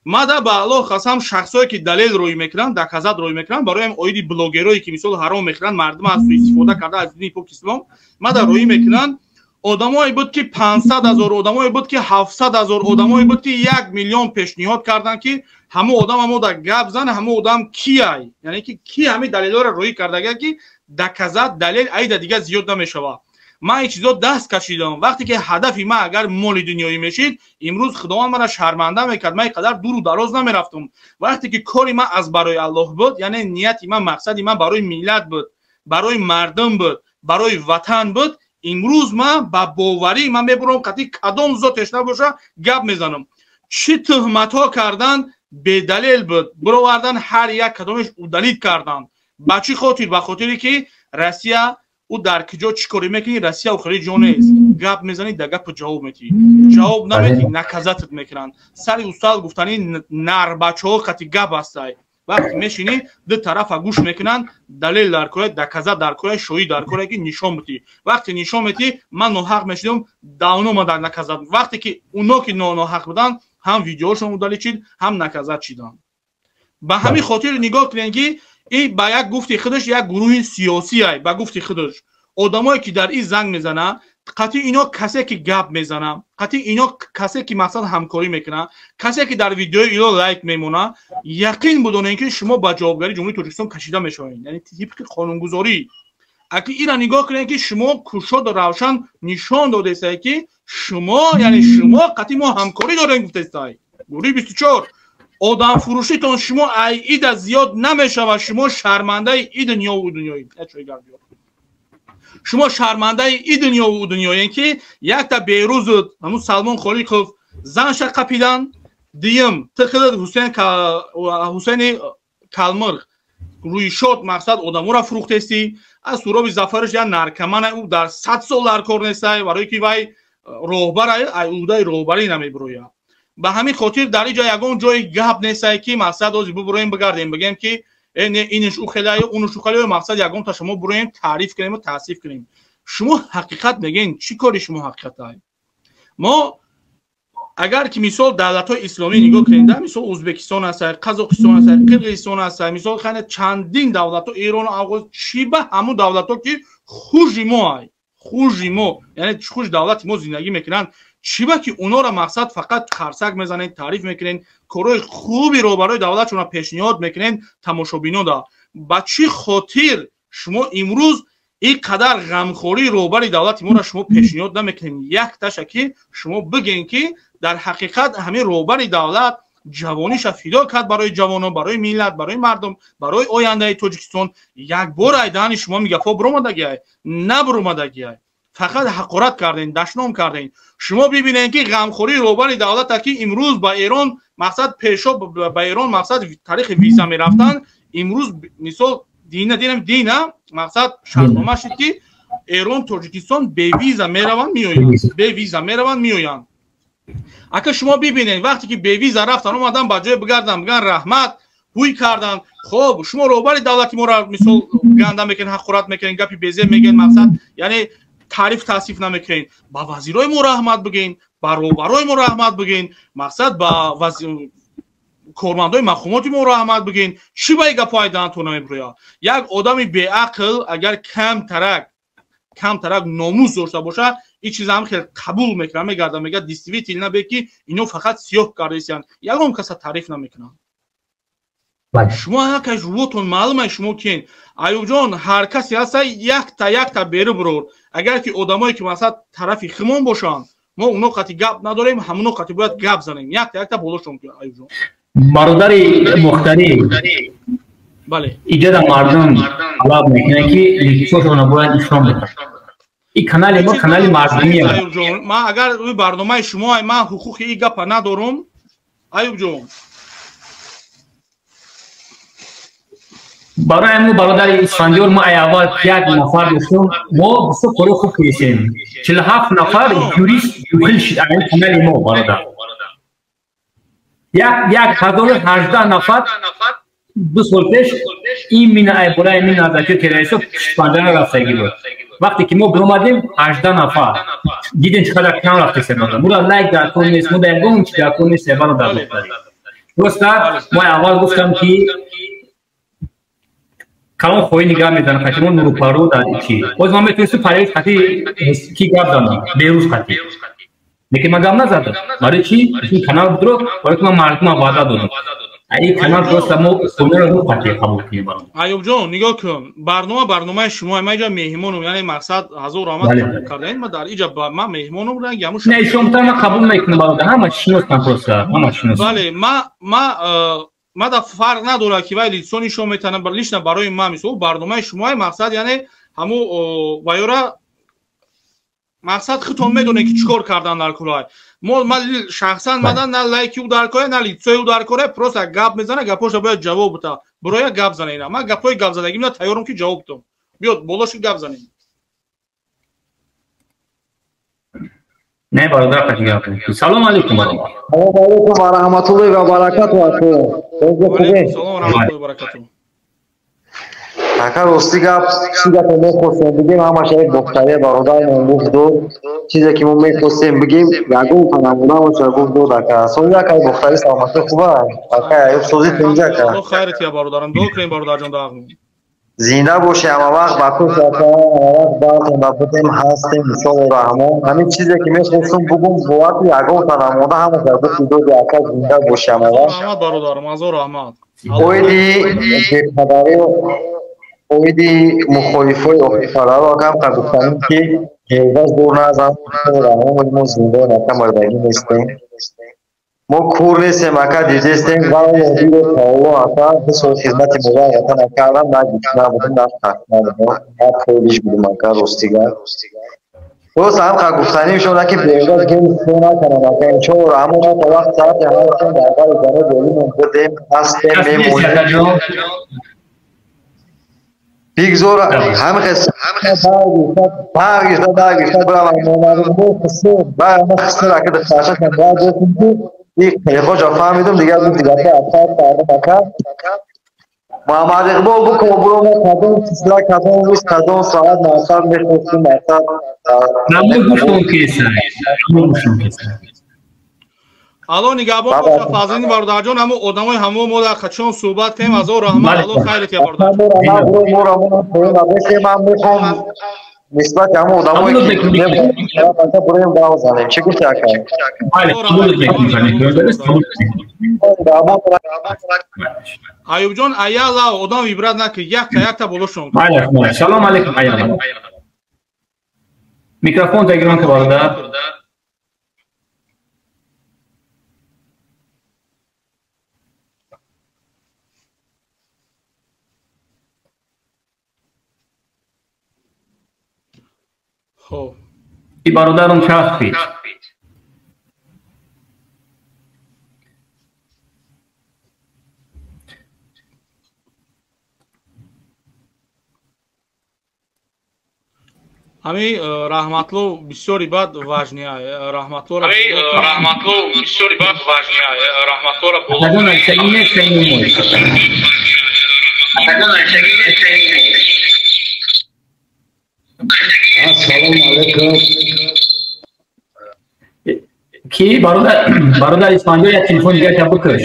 Мада ба Аллоҳ қасам, шахсое ки далел рӯй мекунанд, доказат рӯй мекунанд, барои оиди блогерое ки мисол ҳаром мехӯранд, мардум аз суистифода карда аз дини пок ислом, мада рӯй мекунанд. Одамое буд ки 500 000, одамое буд ки 700 000, одамое буд ки 1 миллион пешниҳод карданд, ки ҳамон одам ҳамо да гап зан, ҳамон одам кияй, яъне ки ки ҳамин далелҳоро рӯй кардага, ки доказат далел айда дига зиёд намешавад. Ман ин чизо даст кашидам. Вақте ки ҳадафи ман агар моли дунёӣ мешид, имрӯз Худованд мана шарманда мекард, ман ин қадар дуру дароз намерафтам. Вақте ки кори ман аз барои Аллоҳ буд, яъне нияти ман, мақсади ман барои миллат буд, барои мардум буд, барои ватан буд, имрӯз ман ба боварӣ ман мебурам, қатъи кадом зотеш набоша гап мезанам. Чӣ туҳматҳо кардан бедалел буд, бировардан ҳар як кадомеш удалить карданд. Ба чӣ хотир? Ба хотире ки Россия ӯ дар киҷо чӣ корӣ мекунӣ, Россия охири ҷо нест. Гап мезанӣ, да гапу ҷавоб метиҳӣ, ҷавоб наметиҳӣ, наказатат мекунанд. Сари устод гуфтанӣ нарбачаҳо қати гап ҳастай. Вақте мешинӣ, ду тарафа гӯш мекунанд, далел дар кора, доказат дар кора, шоҳид дар кора, ки нишон битӣ. Вақте нишон метиҳӣ, ман ноҳақ мешидам, давно ман дар наказат. Вақте ки уно ки ноҳақ буданд, ҳам видеошон удалить шид, ҳам наказат шиданд. Ба ҳамин хотир нигоҳ кунед, ки и ба як гуфти худаш як гурӯҳи сиёсӣ ай, ба гуфти худаш одамое ки дар ин занг мезана, қатъи ино касе ки гап мезана, қатъи ино касе ки мақсад ҳамкорӣ мекуна, касе ки дар видеои ино лайк мемона, яқин будонед, ки шумо ба ҷавобгарии Ҷумҳурии Тоҷикистон кашида мешавед, яъне тибқи қонунгузорӣ. Аки ира нигоҳ кунед, ки шумо кушоду равшан нишон додестай, ки шумо, яъне шумо қатъи мо ҳамкорӣ дорем гуфтестай. Гурӯҳи 24 одамфурӯшитон шумо ай ида зиёд намешавад, шумо шармандаи и дунёву дунёи. Шумо шармандаи и дунёву дунёе, ки якта Берӯз ҳамун Салмон Холиқов занша қапидан, дуюм тихилд Ҳусейни Калмирғ рӯйшод мақсад одаморо фурӯхтестӣ. Аз Суроби Зафариш як наркомана, ӯ дар 100 сол дар кор нестай, барое ки вай роҳбар ай уҳдаи роҳбарӣ намебирояд. Ба ҳамин хотир дар инҷо ягон ҷои гап нестай, ки мақсад ози бубуроем, бигардем, бигем, ки не, инш ӯ хелаю, унш ӯ хелаю, мақсад ягонта шумо буроем таъриф кунем ва таъсиф кунем. Шумо ҳақиқат мегӯен, чӣ кори шумо ҳақиқатай? Мо агар ки мисол давлатҳои исломӣ нигоҳ кунем, да мисол Ӯзбекистон ҳастай, Қазоқистон ҳастай, Қирғизистон ҳастай, мисол хеле чандин давлатҳо, Эрон, Афғон, чӣ ба ҳамун давлатҳо ки хужи мо ай, хужи мо, яъне хуж давлати мо зиндагӣ мекунанд, чӣ ба ки унора мақсад фақат қарсак мезанед, таъриф мекунед, корҳои хубиро барои давлатшона пешниҳод мекунед тамошобинода. Ба чӣ хотир шумо имрӯз ин қадар ғамхории роҳбари давлати моро шумо пешниҳод намекунед? Якташа ки шумо бигӯед, ки дар ҳақиқат ҳамин роҳбари давлат ҷавониша фидо кард барои ҷавонон, барои миллат, барои мардум, барои ояндаи Тоҷикистон. Як бор ай даҳани шумо мигапҳо биромадагиай, набиромадагиай, фақат ҳақорат кардем, дашном кардем. Шумо бибинед, ки ғамхории роҳбари давлата, ки имрӯз ба Эрон мақсад пешо ба Эрон мақсад таърихи виза мерафтанд, имрӯз мисол дина динам дина мақсад шартнома шуд, ки Эрон Тоҷикистон бевиза мераванд меоянд, бевиза мераванд меоянд. Ака шумо бибинед, вақте ки бевиза рафтан омадан, ба ҷое бигарданд, биган раҳмат ҳуй кардан. Хоб, шумо роҳбари давлати моро мисол ганда мекунед, ҳақорат мекунед, гапи безеб мегӯед, мақсад яъне таъриф таъсиф намекунед. Ба вазирои мо раҳмат бигӯен, ба роҳбарои мо раҳмат бигӯен, мақсад ба кормандои мақомоти мо раҳмат бигӯен. Чӣ ба ин гапҳои даҳантон намебирояд? Як одами беақл агар камтарак номус дошта боша, ин чиз ҳам хел қабул мекунад, мегардад, мегӯяд действительно бе ки ино фақат сиёҳ кардаистиянд, ягон каса таъриф намекунанд. Шумо ҳакаш рӯотон маълум ай шумо киен. Аюбҷон, ҳар касе ҳастай, якта якта беру бирор. Агар ки одамое ки масалан тарафи химон бошанд, мо уно қати гап надорем, ҳамуно қати бояд гап занем, якта якта болошон кунем. Аюбҷон, бародари мухтарӣ, бале, иҷода мардум талаб мекунанд, ки ликсошонро бояд ислом бикунанд. Ин канали мо канали мардумӣ аст. Аюбҷон, ман агар барномаи шумо, ман ҳуқуқи ин гапа надорум, Аюбҷон. Барои мо бародари Исфандиёр, мо ай аввал як нафар доштем, мо бисёр кори хуб кардем. 47 нафар юрист дохил шуд ай канали мо, бародар. 1018 нафар 2 сол пеш именно ай болаи мин назарчи террористо пуштпанҷара рафтагӣ буд. Вақте ки мо биромадем 18 нафар дидем чӣ қадар кам рафтесем. Мура лайк дар кор нест, мо дар ягон чи дар кор нест, бародар. Просто мо аввал гуфтам ки калон хоҳӣ нигоҳ мезанам хати мо нурупарро дар чи. Боз ман метавонистам парвиз хати ки гап занам, Берӯз хати. Лекин ман гап назадам. Барои чи? Ин канал будро, барои ки ман мардума ваъда додам. Ин канал просто мо хонаро мо хати қабул кунем бародар. Аюбҷон, нигоҳ кун. Барнома барномаи шумо, ман инҷа меҳмонам, яъне мақсад ҳазор раҳмат қабул кардаед, ман дар инҷа ман меҳмонам, ранги ҳамун Не, шомтар ман қабул мекунам бародар, ҳама шиносам просто, ҳама шиносам. Бале, ма да фарқ надорад ки вай лицо нишон метанам, лично барои ман мисол барномаи шумои мақсад, яъне ҳамун вайора мақсад худтон медонед ки чӣ кор кардан дар кулай. Мо шахсан мада на лайки ӯ дар кора, на лицои ӯ дар кора, просто гап мезана, гапоша бояд ҷавоб бита. Бироя гап зана ина. Ман гапҳои гапзадагим на тайёрам ки ҷавоб битам. Биёд болоши гап занем. Не бародар, қати гап. Салом алейкум бародар. Салом алейкум ва раҳматуллоҳи ва баракатуҳ. Салом ва раҳматуллоҳи ва баракатуҳ. Ака рости гап, чӣ гапе мехостем бигем, ҳамаша як духтаре бародармон гуфт дод. Чизе ки мо мехостем бигем, ягон намунаша гуфт дод ака. Сози ака духтари саломатӣ хуба. Ака Аюб сози тинҷ ака. Аллоҳ хайрат я бародарам. Дуо кунем бародарҷон даъво. Зинда бошӣ ҳама вақт, ба кӯш ака, ҳама вақт бартон будем, ҳастем, иншоаллоҳ раҳмон. Ҳамин чизе ки мехостум бугум, бовар ки ягон намуна ҳамаша гуфт дод ака, зинда бошӣ ҳама вақт. Раҳмат бародарам, ҳазор раҳмат. Оиди бепадарӣ, оиди мухолифои охирпадаро акам гуфтанем ки ҳеваз дур назан, раҳмон, мо зинда ака, мардагӣ нестем. Мо кур нестем ака, дидестем, валлоҳи таоло ака, 2 сол хизмати модар ватан накардам, на гуфт набудем, на тахт набудем, на полиш будем ака, ростига. Боз ҳам қа гуфтаним шуда ки беваз гел накунам ака, иншоаллоҳ раҳмон, мо то вақт соати ҳастем, дар бари ҷаноби олимон будем, ҳастем, мемонем. Бигзор ҳамхес баргишта баргишта биравам момадмо хиср ака духтарчашам бояд гуфтем ки ин қиёфаша фаҳмидум, дигар гуфт дигар афсар кардам ака. Муҳаммад Иқбол букун буро, мо кадом силсила, кадом рӯз, кадом соат мақсад мехостем мақсад. Намун гӯшон кеса, намун гӯшон кеса. Алло нигаҳбон боша Фазлини бародарҷон, ҳамун одамои ҳамон мо дар қачон суҳбат кунем, ҳазор раҳмат, Аллоҳ хайрат я бародарҷон. Ман мехоҳам нисбати ҳамон одамое ки буроем гап занем. Чӣ гуфти ака? Аюбҷон, аяла одам ибрат накун, якта якта болошон. Салом алейкум аяла. Микрофон тагирон ки бародар. Хоб. И бародарам часпид. Ҳами Раҳматло бисёри бад важния. Раҳматлоро Раҳматло бисёри бад важния. Раҳматлоро Ассалому алайкум. Ки бародар, бародар Исфандиёр як телефон дигар та бикаш.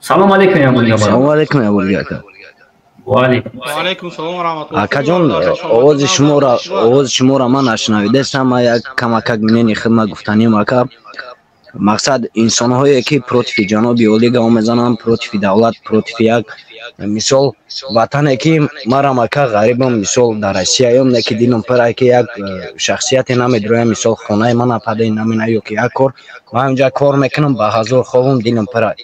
Салом алейкум я бурга. Салом алейкум я бурга ака. Ва алейкум. Ва алейкум салом ва раҳматуллоҳ. Акаҷон, овози шуморо ман нашунавидастам, ман як камакак мнени хидмат гуфтаним ака. Мақсад инсонҳое ки против ҷаноби олӣ гап мезананд, против давлат, против як мисол ватане ки марам ака ғарибам, мисол дар Россияём, не ки дилам пир ки як шахсияте намедроям, мисол хонаи ман ападаи намина ё ки як кор, ман инҷа кор мекунам, ба ҳазор ховам, дилам пир.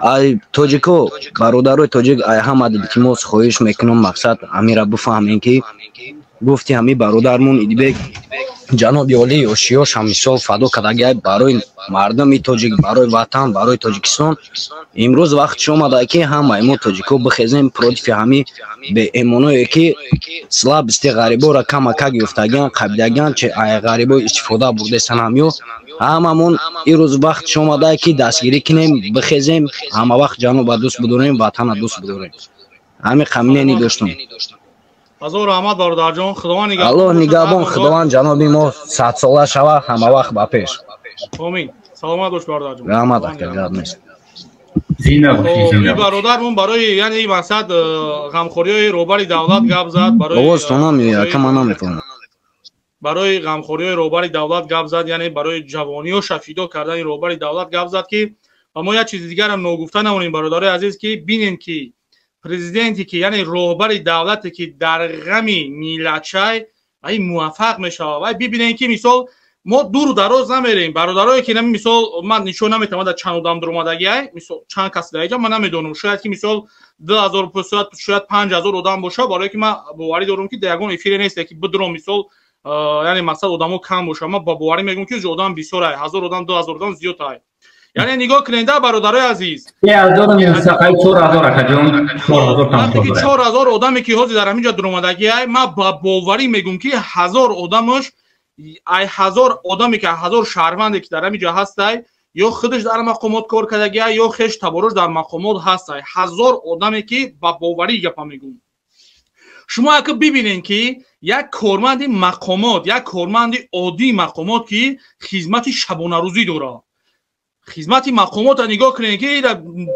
Ай тоҷико, бародарои тоҷик, ай ҳама илтимос хоҳиш мекунам, мақсад ҳамира бифаҳмем ки гуфти ҳами бародармон Идибек ҷаноби олӣ ёшиёш ҳам мисол фадо кардагиай барои мардуми тоҷик, барои ватан, барои Тоҷикистон. Имрӯз вақтш омада ки ҳамаи мо тоҷико бихезем против ҳами беэмоное ки слабости ғариборо камакак ёфтагиан, қабидагиан, че ай ғарибо истифода бурдесан ҳамё. Ҳамамон ирӯз вақтш омадае, ки дастгирӣ кунем, бихезем, ҳама вақт ҷануба дӯст бидорем, ватана дӯст бидорем. Ҳамин қаминени доштум. Ҳазор раҳмат, бародарҷон, Худованд нигаҳбон. Аллоҳ нигаҳбон, Худованд ҷаноби мо садсола шава, ҳама вақт ба пеш. Омин. Саломат бош, бародарҷон. Раҳмат, ака, гап нест. Ин бародармон барои, яъне мақсад, ғамхориҳои роҳбари давлат гап зад, барои Овозтон намеояд, ака, ман намефаҳмам. Барои ғамхориҳои роҳбари давлат гап зад, яъне барои ҷавониҳоша фидо кардани роҳбари давлат гап зад, ки ва мо як чизи дигарам ногуфта намонем, бародарои азиз, ки бинем, ки президенте ки, яъне роҳбари давлате ки дар ғами миллатчай вай муваффақ мешавад. Вай бибинем, ки мисол мо дуру дароз намерем, бародарое ки мисол ман нишон наметавонам, дар чанд одам дуромадагиай, мисол чанд кас даиҷа ман намедонам, шояд ки мисол 2000, шояд 5000 одам боша, барое ки ман боварӣ дорам, ки дар ягон эфире несте, ки бидуром, мисол, яъне мақсад одамо кам боша. Ман ба боварӣ мегӯям, ки одам бисёр ай, 1000 одам, 2000 одам зиёд ай. Яъне нигоҳ куненда, бародарои азиз, вақте ки 4000 одаме ки ҳозир дар ҳамин ҷо дуромадагиай, ман ба боварӣ мегӯям, ки 1000 одамаш, ай 1000 одаме ки, 1000 шаҳрванде ки дар ҳамин ҷо ҳастай, ё худаш дар мақомот кор кардагиай, ё хеш таборош дар мақомот ҳастай. 1000 одаме ки ба боварӣ гапа мегӯм. Шумо ака бибинед, ки як корманди мақомот, як корманди оддии мақомот, ки хизмати шабонарӯзӣ дорад, хизмати мақомота нигоҳ кунед, ки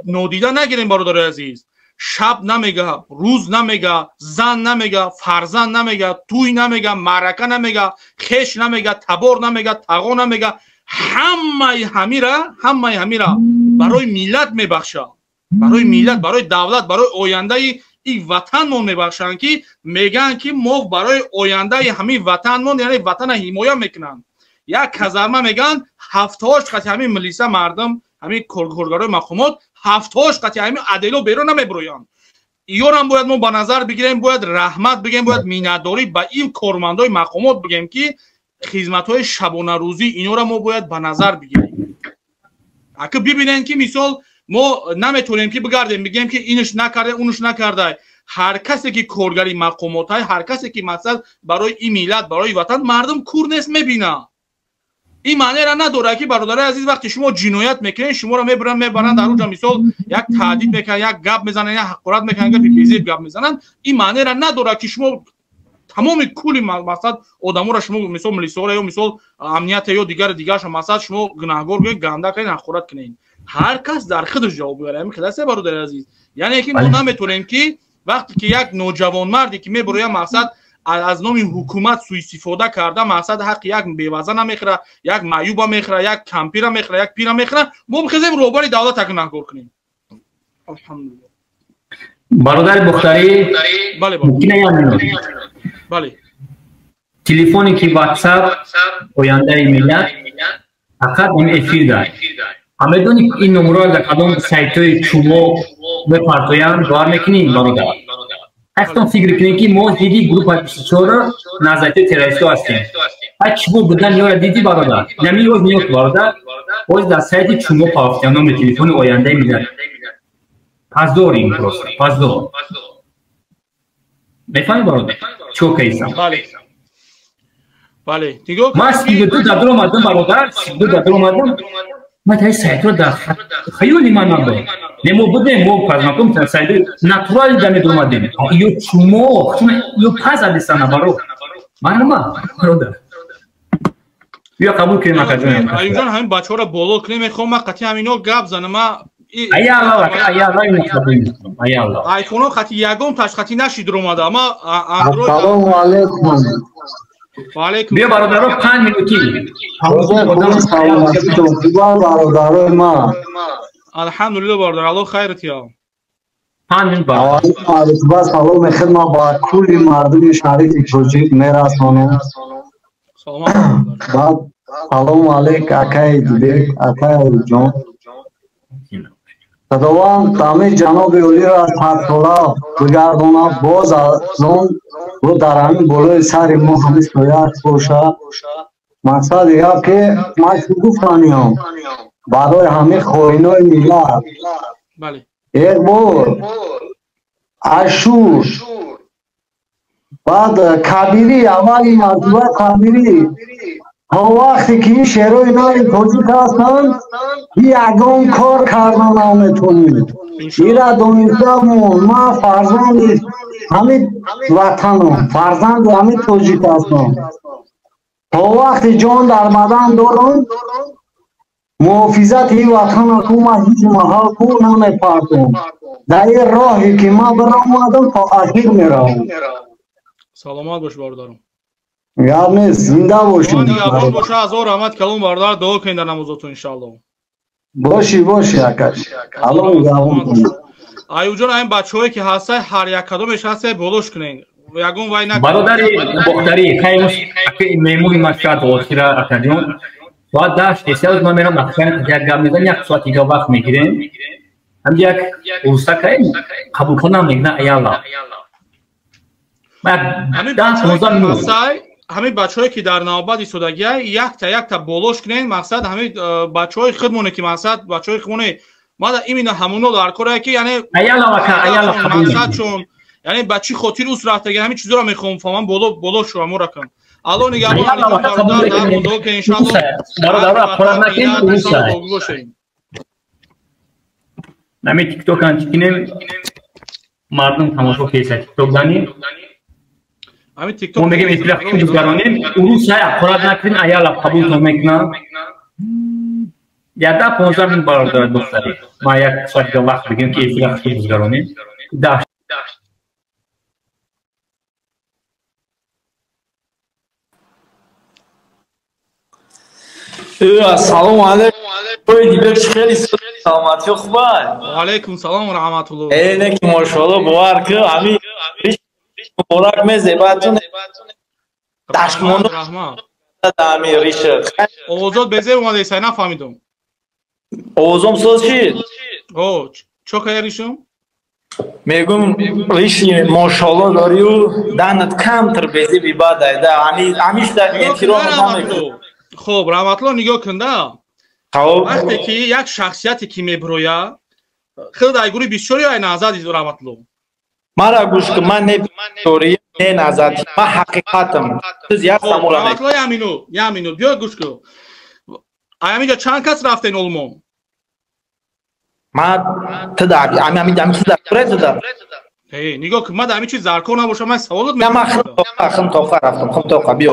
нодида нагирем, бародарои азиз, шаб намега, рӯз намега, зан намега, фарзанд намега, тӯй намега, маърака намега, хеш намега, табор намега, тағо намега, ҳамаи ҳамира барои миллат мебахшад, барои миллат, барои давлат, барои ояндаи ин ватанмон мебахшанд, ки мегӯянд, ки мо барои ояндаи ҳамин ватанмон, яъне ватана ҳимоя мекунанд. Як казарма мегӯянд, ҳафтаҳош қати ҳамин милиса, мардум, ҳамин коргарои мақомот ҳафтаҳош қати ҳамин адело берун намебироянд. Иёрам бояд мо ба назар бигирем, бояд раҳмат бигем, бояд миннатдорӣ ба ин кормандои мақомот бигем, ки хизматҳои шабонарӯзӣ инора мо бояд ба назар бигирем. Ака бибинем, ки мисол мо наметавонем, ки бигардем, бигем, ки инш накарда, унш накарда. Ҳар касе ки коргари мақомотҳай, ҳар касе ки мақсад барои ин миллат, барои ватан, мардум кур нест, мебина. Ин маънеро надорад, ки, бародарои азиз, вақте шумо ҷиноят мекунед, шуморо мебуранд, мебаранд дар онҷа, мисол як таҳдид мекунанд, як гап мезананд, як ҳақорат мекунанд, гапи безеб гап мезананд. Ин маънеро надорад, ки шумо тамоми кули мақсад одаморо, шумо мисол милисиҳоро ё мисол амнията ё дигари дигарша мақсад шумо гунаҳгор кунед, ганда кунед, ҳақорат кунед. Ҳар кас дар худаш ҷавоб биёрад. Ҳамин хеласе, бародари азиз, яъне ки мо наметавонем, ки вақте ки як ноҷавонмарде ки мебурояд, мақсад аз номи ҳукумат суистифода карда, мақсад ҳаққи як беваза намехӯра, як маъюба мехӯра, як кампира мехӯра, як пира мехӯра, мо бихезем, роҳбари давлата гунаҳгор кунем. Алҳамдулилла. Бародари Бухтарӣ. Бале. Мумкина як минут? Бале. Телефоне ки Ватсап ояндаи миллат фақат он эфир дар, а медонӣ, ин номерро дар кадом сайтҳои чумо мепартоянд, бовар мекунӣ, бародар? Ҳастон фикр кунем, ки мо зидди группа 24 назарияи террористҳо ҳастем. Ҳай чумо будан ёра диди, бародар? Нами оз ниёк, бародар, оз дар сайти чумо пафтия номи телефони ояндаи миллат. Позорим, просто позор. Мефаҳми, бародар, чико каисам? Бале, нигоҳ. Ман 32 дар омадам, бародар, 32 дар омадам. Ман таи сайтро дар хаёли ман набуд. Не, мо будем, мо познаком сайти натурали да медомадем. Ё чумо ё пас адисана, баро манама, бародар, биё қабул кунем, акаҷон. Аюбҷон, ҳамин бачаҳоро боло кунем, мехоҳам ман қатъи ҳамино гап занам, ма айфоно қати ягон таш қати нашид омада, ма. Ассалому алайкум. Ваалайкум. Биё, бародаро, 5 минути. Бародарои ман. Алҳамдулилла, бародар, Аллоҳ хайрат ё. 5 минут. Ба саломи хидма ба кулли мардуми шарифи тоҷик мерасонам. Баъд салому алейк, акаи Дибек, акаи Алиҷон. Худованд ҳамин ҷаноби олиро аз садсола бигардонад, боз аз он бо дар ҳамин болои сари мо ҳамин сояаш бошад. Мақсади гап, ки ман чӣ гуфтаниём барои ҳамин хоинои миллат: як бор Ашур, баъд Кабирӣ, аввали мартиба Кабирӣ. То вақте ки ин шерои нави тоҷик ҳастанд, ягон кор карда наметонем. Ира донистамон, ман фарзанди ҳамин ватанам, фарзанди ҳамин тоҷик ҳастам. То вақте ҷон дар бадан дорам, муҳофизати ин ватанро ку ман ҳеҷ маҳал ку намепартом. Дар ин роҳе ки ман баромадам, то ахир меравам. Саломат бош, бародарам. Гап нест, зинда бошем. Нигаҳбон боша, ҳазор раҳмат калом, бародар, дуо кунед дар намозотон, иншааллоҳ. Боши, боши, акаш. Аллоҳ нигаҳбон кунад. Аюбҷон, ҳамин бачаҳое ки ҳастай, ҳар як кадомеш ҳастай, болош кунед. Ягон вай накунед. Бародари Бохтарӣ, хай меҳмони ман шояд охира, акаҷон. Соат 10 несиаз ман мерам акшан як гап мезанем, як соат дига вақт мегирем. Ҳамҷа як уста каем, қабул кунам мегна аяла. Ҳамин бачаҳое ки дар навбат истодагия, якта якта болош кунед, мақсад ҳамин бачаҳои худмоне ки мақсад бачаҳои худмоне мада именно ҳамоно дар корае ки яъне мақсадшон, яъне ба чӣ хотир ус рафтаги, ҳамин чизоро мехоҳам фаҳмам, боло боло шо ҳамора кунам. Алло нигаҳбон, дуо кунед, иншааллоҳ. Нами тикток анчи кинем, мардум тамошо кеса тикток дани. Ҳамин тикток мо мегем эфира хуб гузаронем, урусай ақорат накунем, аяла қабул мекунам. Я 10-15 минут, бародар духтари. Ма як соат дига вақт бигем ки эфира хуб гузаронем. 10. Ассалому алайкум. Ой, дибек хеле саломатӣ хубай. Ва алайкум салом ва раҳматуллоҳ. Э, не ки машааллоҳ, бовар ки ами муборак мезебатун. Дашмон раҳмат. Ами риша. Овозот безеб омада, сай нафаҳмидум. Овозом соз шид? О, чо кая ришум? Мегум риши машааллоҳ дорию данат камтар безеби бадай да ами амишда эҳтиром намекунам. Хоб, раҳматулло, нигоҳ кун да. Вақте ки як шахсияте ки меброя, худ ай гурӯҳи бисёри ай назар дид, раҳматулло. Мара гӯш кун, ман не бисёри, не назар, ман ҳақиқатам. Чиз як самура. Раҳматулло, як минут, як минут, биё гӯш кун. Ай ҳаминҷа чанд кас рафтен Олмон? Ман туда ами ами ами туда туда. Э, нигоҳ кун, ман дар ҳамин чиз заркор набошам, ман саволот мекунам. Ман химтоқа рафтам, химтоқа биё.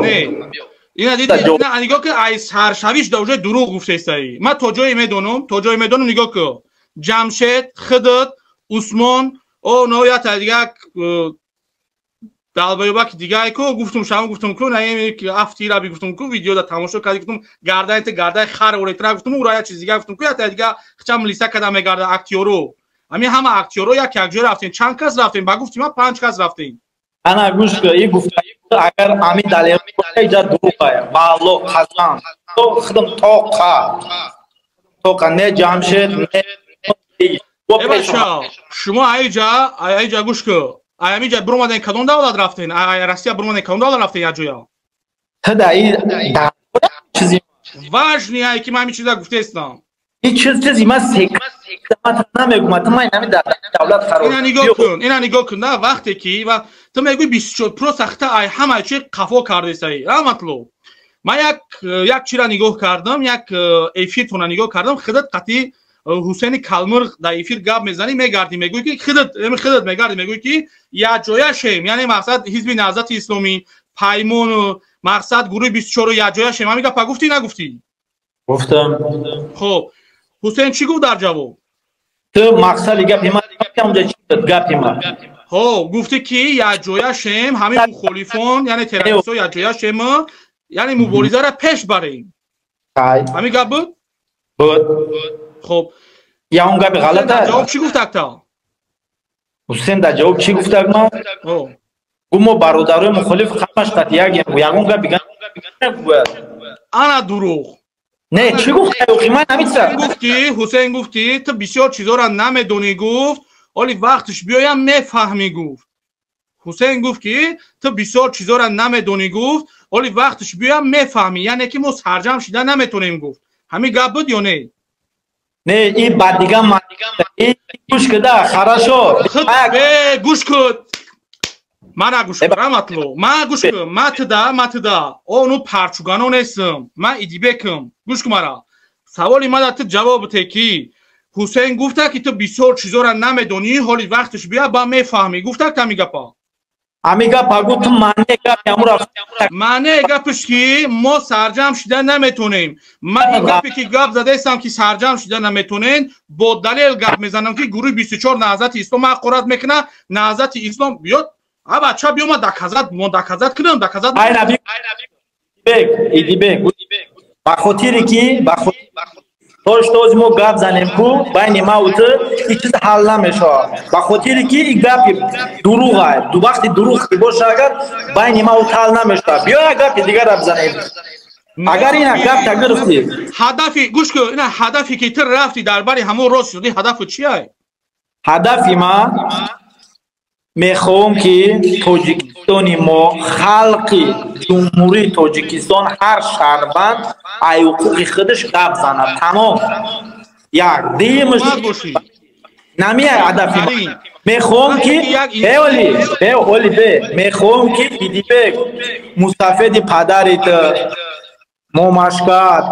Ина диди, ина нигоҳ кун, ай саршавиш да уже дурӯғ гуфтестаи. Ман то ҷое медонам, то ҷое медонам, нигоҳ кун. Ҷамшед, худат, Усмон, о ноята дига далбаёбаки дигае ку гуфтум, шамо гуфтум ку, на афтира бигуфтум ку, видеода тамошо карди, гуфтум гардан та гардай хар оретра гуфтум, ура як чиз дига гуфтум ку, ята дига хчам лиса када мегарда актёро. Ҳамин ҳама актёро як як ҷой рафтем, чанд кас рафтем? Ба гуфти ман панҷ кас рафтем. Ана гӯш кун, и гуфта агар ами далел иҷа дурӯғ ба Аллоҳ қасам. То худам тоқа. Тоқа не Ҷамшед, не Бача, шумо айҷа, айҷа гӯш кун. Ай ҳаминҷа биромаден кадом давлат рафтен? Ай Россия биромаден кадом давлат рафтен як ҷоя? Тада и чизи важный ай ки ман ҳамин чиза гуфтаистам. И чиз чизи ман ман намегум, ту ман ҳамин давлат қарор. Ина нигоҳ кун, ина нигоҳ кун, да вақте ки ва ту мегӯӣ 24 просто хата ай ҳама чи қафо кардесаи. Раҳматло. Ман як як чира нигоҳ кардам, як эфиртона нигоҳ кардам, худат қатъи Ҳусейни Калмирғ дар эфир гап мезанӣ, мегардӣ, мегӯӣ ки худат, худат мегардӣ, мегӯӣ ки якҷоя шем, яъне мақсад ҳизби Наҳзати Исломӣ, Паймону мақсад гурӯҳи 24 якҷоя шем. Ҳамин гапа гуфтӣ, нагуфтӣ? Гуфтам. Хоб, Ҳусейн чӣ гуфт дар ҷавоб? Ту мақсади гапи ман онҷа чӣ буд гапи ман? Хо, гуфтӣ ки якҷоя шем, ҳамин мухолифон, яъне террористҳо якҷоя шем, яъне муборизаро пеш барем. Ҳамин гап буд? Буд. Хоб, я он гапи ғалат аст. Ҷавоб чӣ гуфт акта? Ҳусейн дар ҷавоб чӣ гуфт ак ман? Гу мо бародарои мухолиф ҳамаш қатъ якем, ягон гапи гӯяд. Ана дурӯғ. Не, чӣ гуфт? Ман ҳамин гуфт ки Ҳусейн гуфт ки ту бисёр чизоро намедонӣ, гуфт, оли вақташ биёям мефаҳмӣ, гуфт. Ҳусейн гуфт ки ту бисёр чизоро намедонӣ, гуфт, оли вақташ биёям мефаҳмӣ, яъне ки мо сарҷамъ шида наметонем, гуфт. Ҳамин гап буд ё не? Не, и ба дига гӯш куда, хорошо. Гӯш кун. Мара гӯш кун, Раҳматло. Ма гӯш кун, ма туда. Ону парчугано нестам. Ма Идибекам. Гӯш кун мара. Саволи мада ту ҷавоб бите ки Ҳусейн гуфта ки ту бисёр чизора намедонӣ, ҳоли вақташ бия ба мефаҳмӣ. Гуфта ки ҳамин гапа. Ҳамин гапа гуфт, маънеи гапи ҳамура. Маънеи гапаш ки мо сарҷам шида наметонем. Ман ин гапе ки гап задаистам ки сарҷам шида наметонем, бо далел гап мезанам ки гурӯҳи 24 Наҳзати Ислом ҳақорат мекунад, Наҳзати Ислом биёд, а бача биё ма доказат, мо доказат кунам, доказат. Ай наби Идибек, Идибек. Ба хотире ки то что мо гап занем ку байни ма ва ту ин чиз ҳал намешавад. Ба хотире ки ин гапи дурӯғ аст. Ду вақти дурӯғ ки боша агар байни ма ва ту ҳал намешавад. Биё як гапи дигарро бизанем. Агар ина гап та гирифтӣ. Ҳадафи гӯш кун, ина ҳадафе ки ту рафтӣ дар бари ҳамон рост шудӣ, ҳадафу чи ай? Ҳадафи ма мехоҳам ки Тоҷикистони мо, халқи Ҷумҳурии Тоҷикистон, ҳар шаҳрванд ай ҳуқуқи худаш гап занад. Тамом. Як. Дуюмаш намеяй ҳадафи ма. Мехоҳам ки оли, оли бе, мехоҳам ки Идибек мустафеди падари ту момашкат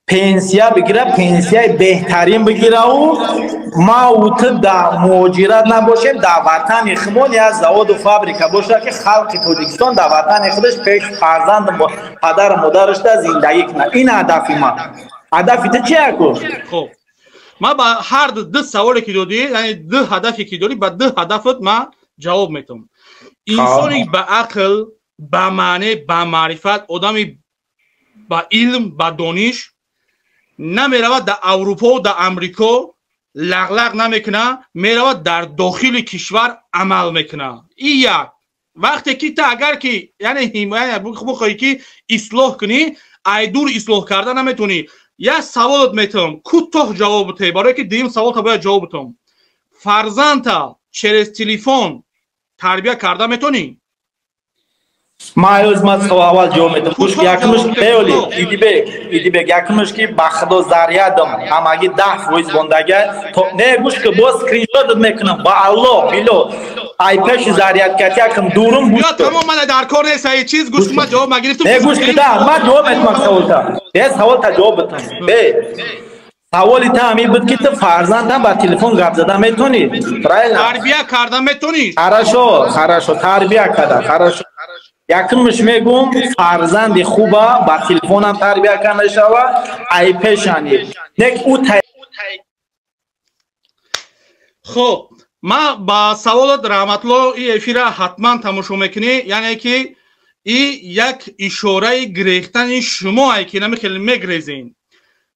пенсия бигира, пенсияи беҳтарин бигираву ма ва ту дар муҳоҷират набошем, дар ватани худмон як заводу фабрика бошад ки халқи Тоҷикистон дар ватани худаш пеш фарзанду падару модараш дар зиндагӣ кунад. Ин ҳадафи ман. Ҳадафи ту чи аку? Хоб, ман ба ҳар ду саволе ки додӣ, яъне ду ҳадафе ки дорӣ, ба ду ҳадафат ман ҷавоб метавам. Инсоне ба ақл, ба маъне, ба маърифат, одами ба илм, ба дониш намеравад дар Аврупо, дар Амрико лағлағ намекунад, меравад дар дохили кишвар амал мекунад. Ин як. Вақте ки ту агар ки яъне ҳимоя бихоҳӣ ки ислоҳ кунӣ, айдур ислоҳ карда наметавонӣ. Як саволот метавам, кӯтоҳ ҷавоб битаҳӣ, барое ки дуюм саволта бояд ҷавоб битам. Фарзандта через телефон тарбия карда метавонӣ? Ман ҳоз ман аввал ҷавоб медам. Гӯш, якумаш беоли, Идибек, Идибек, якумаш ки ба худо зарядам ҳамагӣ 10% бондага. Не, гӯш ки боз скриншотат мекунам. Ба Аллоҳ, било. Ай пеши зарядкат якум дурум гӯш. Ё тамом, ман дар кор нест ай чиз, гӯш ман ҷавоб нагирифтам. Не, гӯш ки да, ман ҷавоб метавам саволта. Бе саволта ҷавоб битам. Бе. Саволи та ҳамин буд ки ту фарзандам ба телефон гап зада метавонӣ? Правильно? Тарбия карда метавонӣ? Хорошо, хорошо, тарбия карда, хорошо. Якумш мегум, фарзанди хуба ба телефонам тарбия карда мешава, ай пешани. Нек ӯ Хоб, ман ба саволат Раҳматло ин эфира ҳатман тамошо мекунӣ, яъне ки и як ишораи гирехтани шумо ай ки нами хеле мегрезен.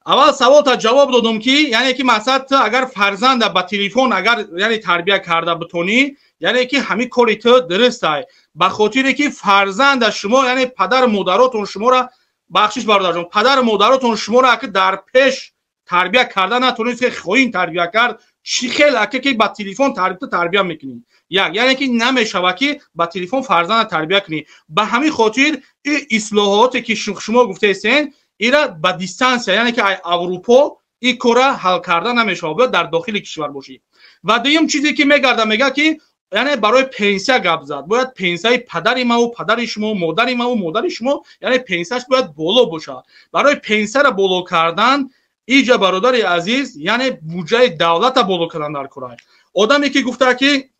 Аввал саволта ҷавоб додум ки яъне ки мақсад ту агар фарзанда ба телефон агар яъне тарбия карда битонӣ, яъне ки ҳамин кори ту дуруст ай. Ба хотире ки фарзанда шумо, яъне падару модаротон шуморо, бахшиш бародарҷон, падару модаротон шуморо аки дар пеш тарбия карда натонест, ки хоин тарбия кард, чӣ хел аки ки ба телефон тарбия мекунӣ. Як, яъне ки намешава ки ба телефон фарзанда тарбия кунӣ. Ба ҳамин хотир ин ислоҳоте ки шумо гуфтаистен, ира ба дистансия, яъне ки ай Аврупо ин кора ҳал карда намешава, бояд дар дохили кишвар бошӣ. Ва дуюм чизе ки мегарда, мега ки яъне барои пенсия гап зад, бояд пенсияи падари маву падари шумо, модари маву модари шумо, яъне пенсияш бояд боло бошад. Барои пенсияро боло кардан иҷа бародари азиз, яъне буҷаи давлата боло кардан дар кора. Одаме ки гуфта ки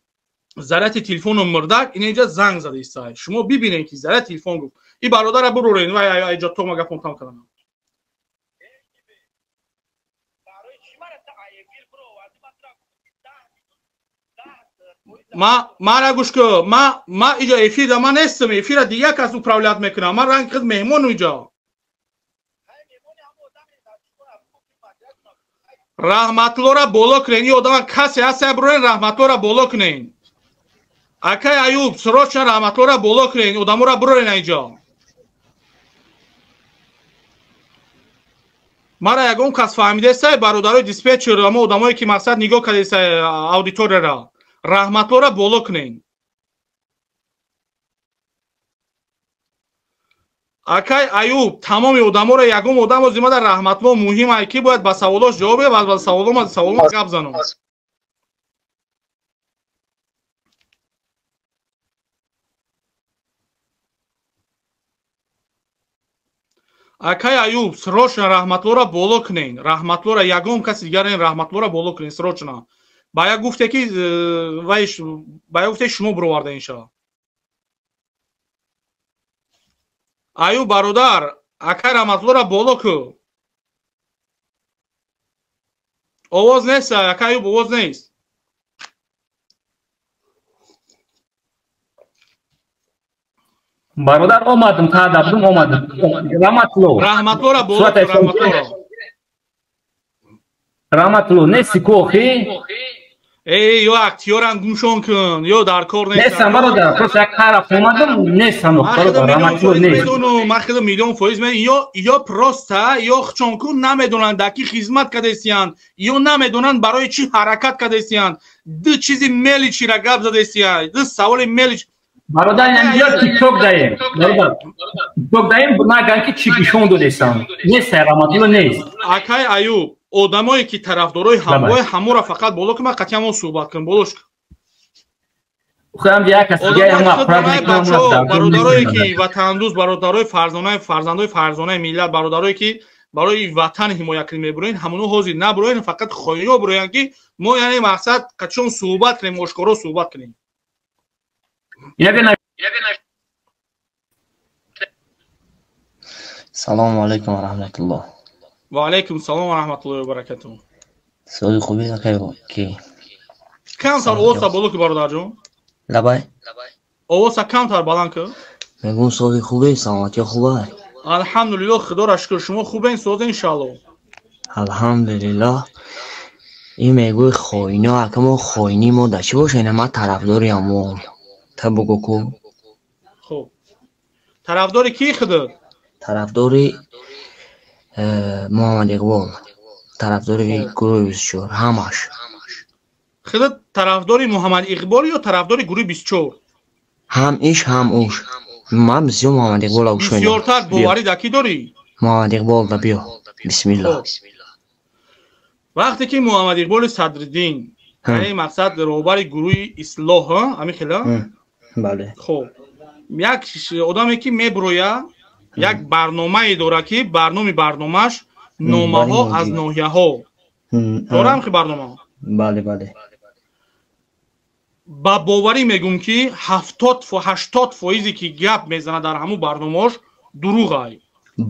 заряди телефону мурдак, ин иҷа занг зада истай. Шумо бибинед ки заряди телефон гуфт. Ин бародара бурорен, вай иҷа то ма гапон там кардам. Мара гӯш кун, ма иҷа эфира ма нестам, эфира дигар кас управлят мекунам. Ман ранг худ меҳмону иҷа. Раҳматлора боло кунен, ин одама касе ҳаст, бурен раҳматлора боло кунен. Акай Аюб, срочно раҳматлора боло кунен, одамора бурен иҷа. Мара ягон кас фаҳмидестай, бародарои диспетчер, ама одамое ки мақсад нигоҳ кардестай аудиторияра. Раҳматлора боло кунен. Акай Аюб, тамоми одаморо ягон одам ози мада Раҳматло муҳим ай ки бояд ба саволош ҷавоб диҳад ва ба саволома гап занам. Акай Аюб, срочно Раҳматлора боло кунен. Раҳматлора ягон каси дигар не, Раҳматлора боло кунен срочно. Ба як гуфте ки вайш, ба як гуфте шумо бироварда иншалло. Аюб бародар, акай Раҳматлора боло ку. Овоз нест, акай Аюб, овоз нест. Бародар омадам, таадабдум омадам. Раҳматло. Раҳматлора боло, Раҳматлора. Раҳматло, нести ку охи? Эй, ё актёран гумшон кун, ё дар кор нест. Нестам бародар, просто як тараф омадам, нестам бародар, Раҳматло нест. Ман хеле миллион фоиз мен ё просто ё хчон кун намедонанд дар ки хизмат кардесиянд, ё намедонанд барои чӣ ҳаракат кардесиянд. Ду чизи меличира гап задесиянд, ду саволи мелич. Бародар, инҷо TikTok даем. Бародар, TikTok даем, наган ки чӣ нишон додесам. Нест, Раҳматло нест. Акай Аюб, одамое ки тарафдорои ҳамроҳи ҳамора фақат боло ки ман қатъиян он суҳбат кунам, болош кун. Бародарое ки ватандӯст, бародарои фарзонаи фарзандои фарзонаи миллат, бародарое ки барои ватан ҳимоя кунем мебуроен, ҳамоно ҳозир набуроен, фақат хоино буроянд ки мо яъне мақсад қатъиян суҳбат кунем, ошкоро суҳбат кунем. Салому алайкум ва раҳматуллоҳ. Ва алайкум салом ва раҳматуллоҳи ва баракатуҳ. Соли хуби акай ки камтар овоза боло ки бародарҷон. Лабай. Овоза камтар баланд ки. Мегӯм соли хубе, саломатӣ хуба. Алҳамдулиллоҳ, худоро шукр, шумо хубен, соз иншааллоҳ. Алҳамдулиллоҳ. Ин мегӯй хоино, ака мо хоини мо дар чӣ боша? Ина ман тарафдори ҳамон. Та бугӯ ку. Хуб. Тарафдори ки худат? Тарафдори Муҳаммад Иқбол, тарафдори гурӯҳи 24, ҳамаш. Худат тарафдори Муҳаммад Иқбол ё тарафдори гурӯҳи 24? Ҳам иш, ҳам уш. Ман бисёр Муҳаммад Иқболро гӯш медиҳам. Бисёртар боварӣ дар кӣ дорӣ? Муҳаммад Иқбол да биё. Бисмиллоҳ. Вақте ки Муҳаммад Иқболи Садриддин, яъне мақсад роҳбари гурӯҳи Ислоҳ, ҳамин хела? Бале. Хуб. Як одаме ки меброя, як барномае дорад ки барноми барномааш номаҳо аз ноҳияҳо. Дорам ки барнома? Бале, бале. Ба боварӣ мегӯм ки 70-80 фоизе ки гап мезанад дар ҳамун барномаош дурӯғ ай.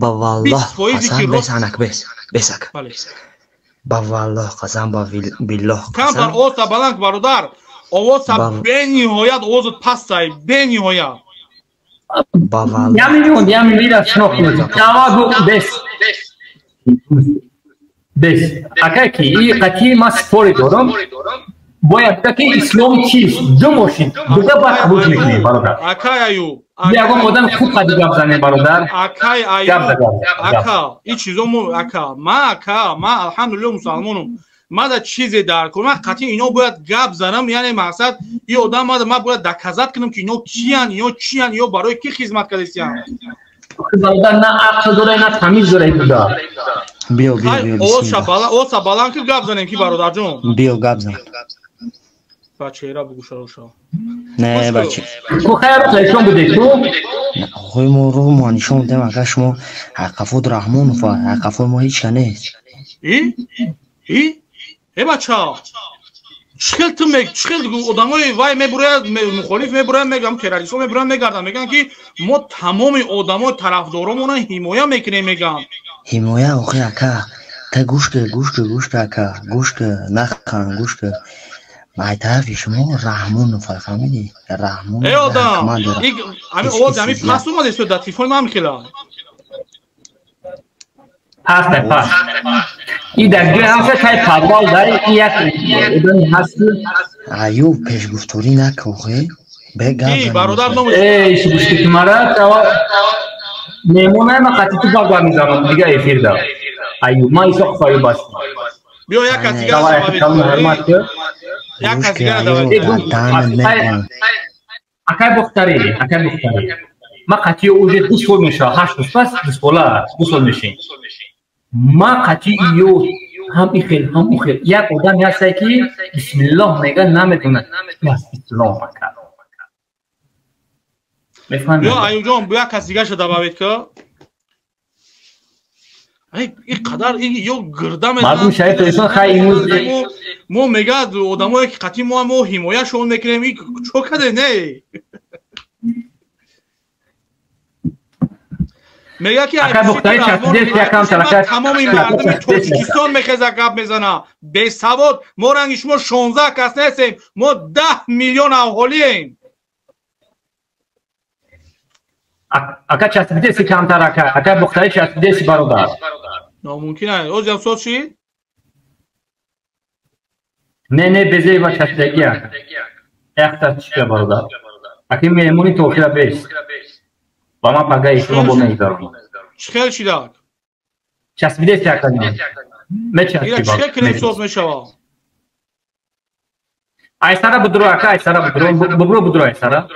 Ба валлоҳ қасам, бес анак, бес, бес ака. Ба валлоҳ қасам, ба биллоҳ қасам. Камтар овоза баланд бародар. Овоза бениҳоят овозат пастай, бениҳоят. Я миллион, я миллион шинохтем. Тавагу бес. Бес. Акай ки и қатъи ма спори дорам. Бояд ки ислом чист? Ду мошин, дуга баъд қабул мекунем бародар. Акай Аюб, ягон одам хуб қади гап зане бародар. Акай Аюб, ака, ин чизо мо ака, ма ака, ма алҳамдулиллоҳ мусалмонум. Ма да чизе дар кор, ман қатъи ино бояд гап занам, яъне мақсад ин одам ма бояд доказат кунам ки ино киян, ино чиян, ино барои ки хизмат кардесиян. Бародар на ақл дора, на тамиз дора ин буда. Биё, биё, биё. Овоза баланд ки гап занем ки бародарҷон. Биё гап зан. Ба чеҳра бугӯша роша. Не, бача. Ку хайр нишон буде ку? Хои мо роҳ мо нишон дем, ака шумо Ҳаққафуд Раҳмонов, Ҳаққафуд мо ҳеч ка нест. И? И? Э бача, чӣ хел ту чӣ хел одамои вай мебурояд, мухолиф мебурояд, мегӯям террористҳо мебурояд, мегарданд, мегӯянд ки мо тамоми одамои тарафдоромонро ҳимоя мекунем, мегӯянд. Ҳимоя охи ака, та гӯш ки, гӯш ки, гӯш ки ака, гӯш ки, нахан, гӯш ки. Ай тарафи шумо Раҳмонов, фаҳмидӣ? Раҳмонов. Э одам, ҳамин овоз ҳамин паст омадест дар телефони ман хела. Пас не пас. И дар ҷои ҳамса тай подвал дар ин як одами ҳаст. Аюб пешгуфторӣ накохе. Бе гап. Эй бародар ном. Эй шубушки ки мара тава меҳмонай ма қатъи ту гап гап мезанам дига эфир да. Аюб ман Исоқов Аюб ҳастам. Биё як кас дигар даъват. Як кас дигар даъват. Акай Бухтарӣ, акай Бухтарӣ. Ма қатъи уже 2 сол мешавад, 8 рӯз пас 2 сола, 2 сол мешем. Ма қатъи ё ҳам и хел, ҳам у хел. Як одам ҳастай ки бисмиллоҳ мега намедонад бас ислом ака. Мефаҳмед? Биё Аюбҷон, як кас дигарша даъват ка. Ин қадар ё гирда мардум шариф Тоҷикистон хай имрӯз мо мегӯяд одамое ки қатъи мо ҳимояшон мекунем, и чо каде не? Мегӯяд ки тамоми мардуми Тоҷикистон мехеза гап мезана. Бесавод, мо ранги шумо 16 кас нестем, мо 10 миллион аҳолием. Ака часпидеси камтар, ака. Ака Бухтари часпидеси бародар. Номумкин аст. Озиам соз шид? Не, не, безева часпидаги ака. Яхта чика бародар. Аки меҳмони то охира бест. Ба ман пага ишуно бо мегузаронам. Чӣ хел шидак? Часпидеси ака. Мечаспи. Ира чӣ хел кунем соз мешавад? Айсара будро ака, айсара будро. Бубро будро айсара.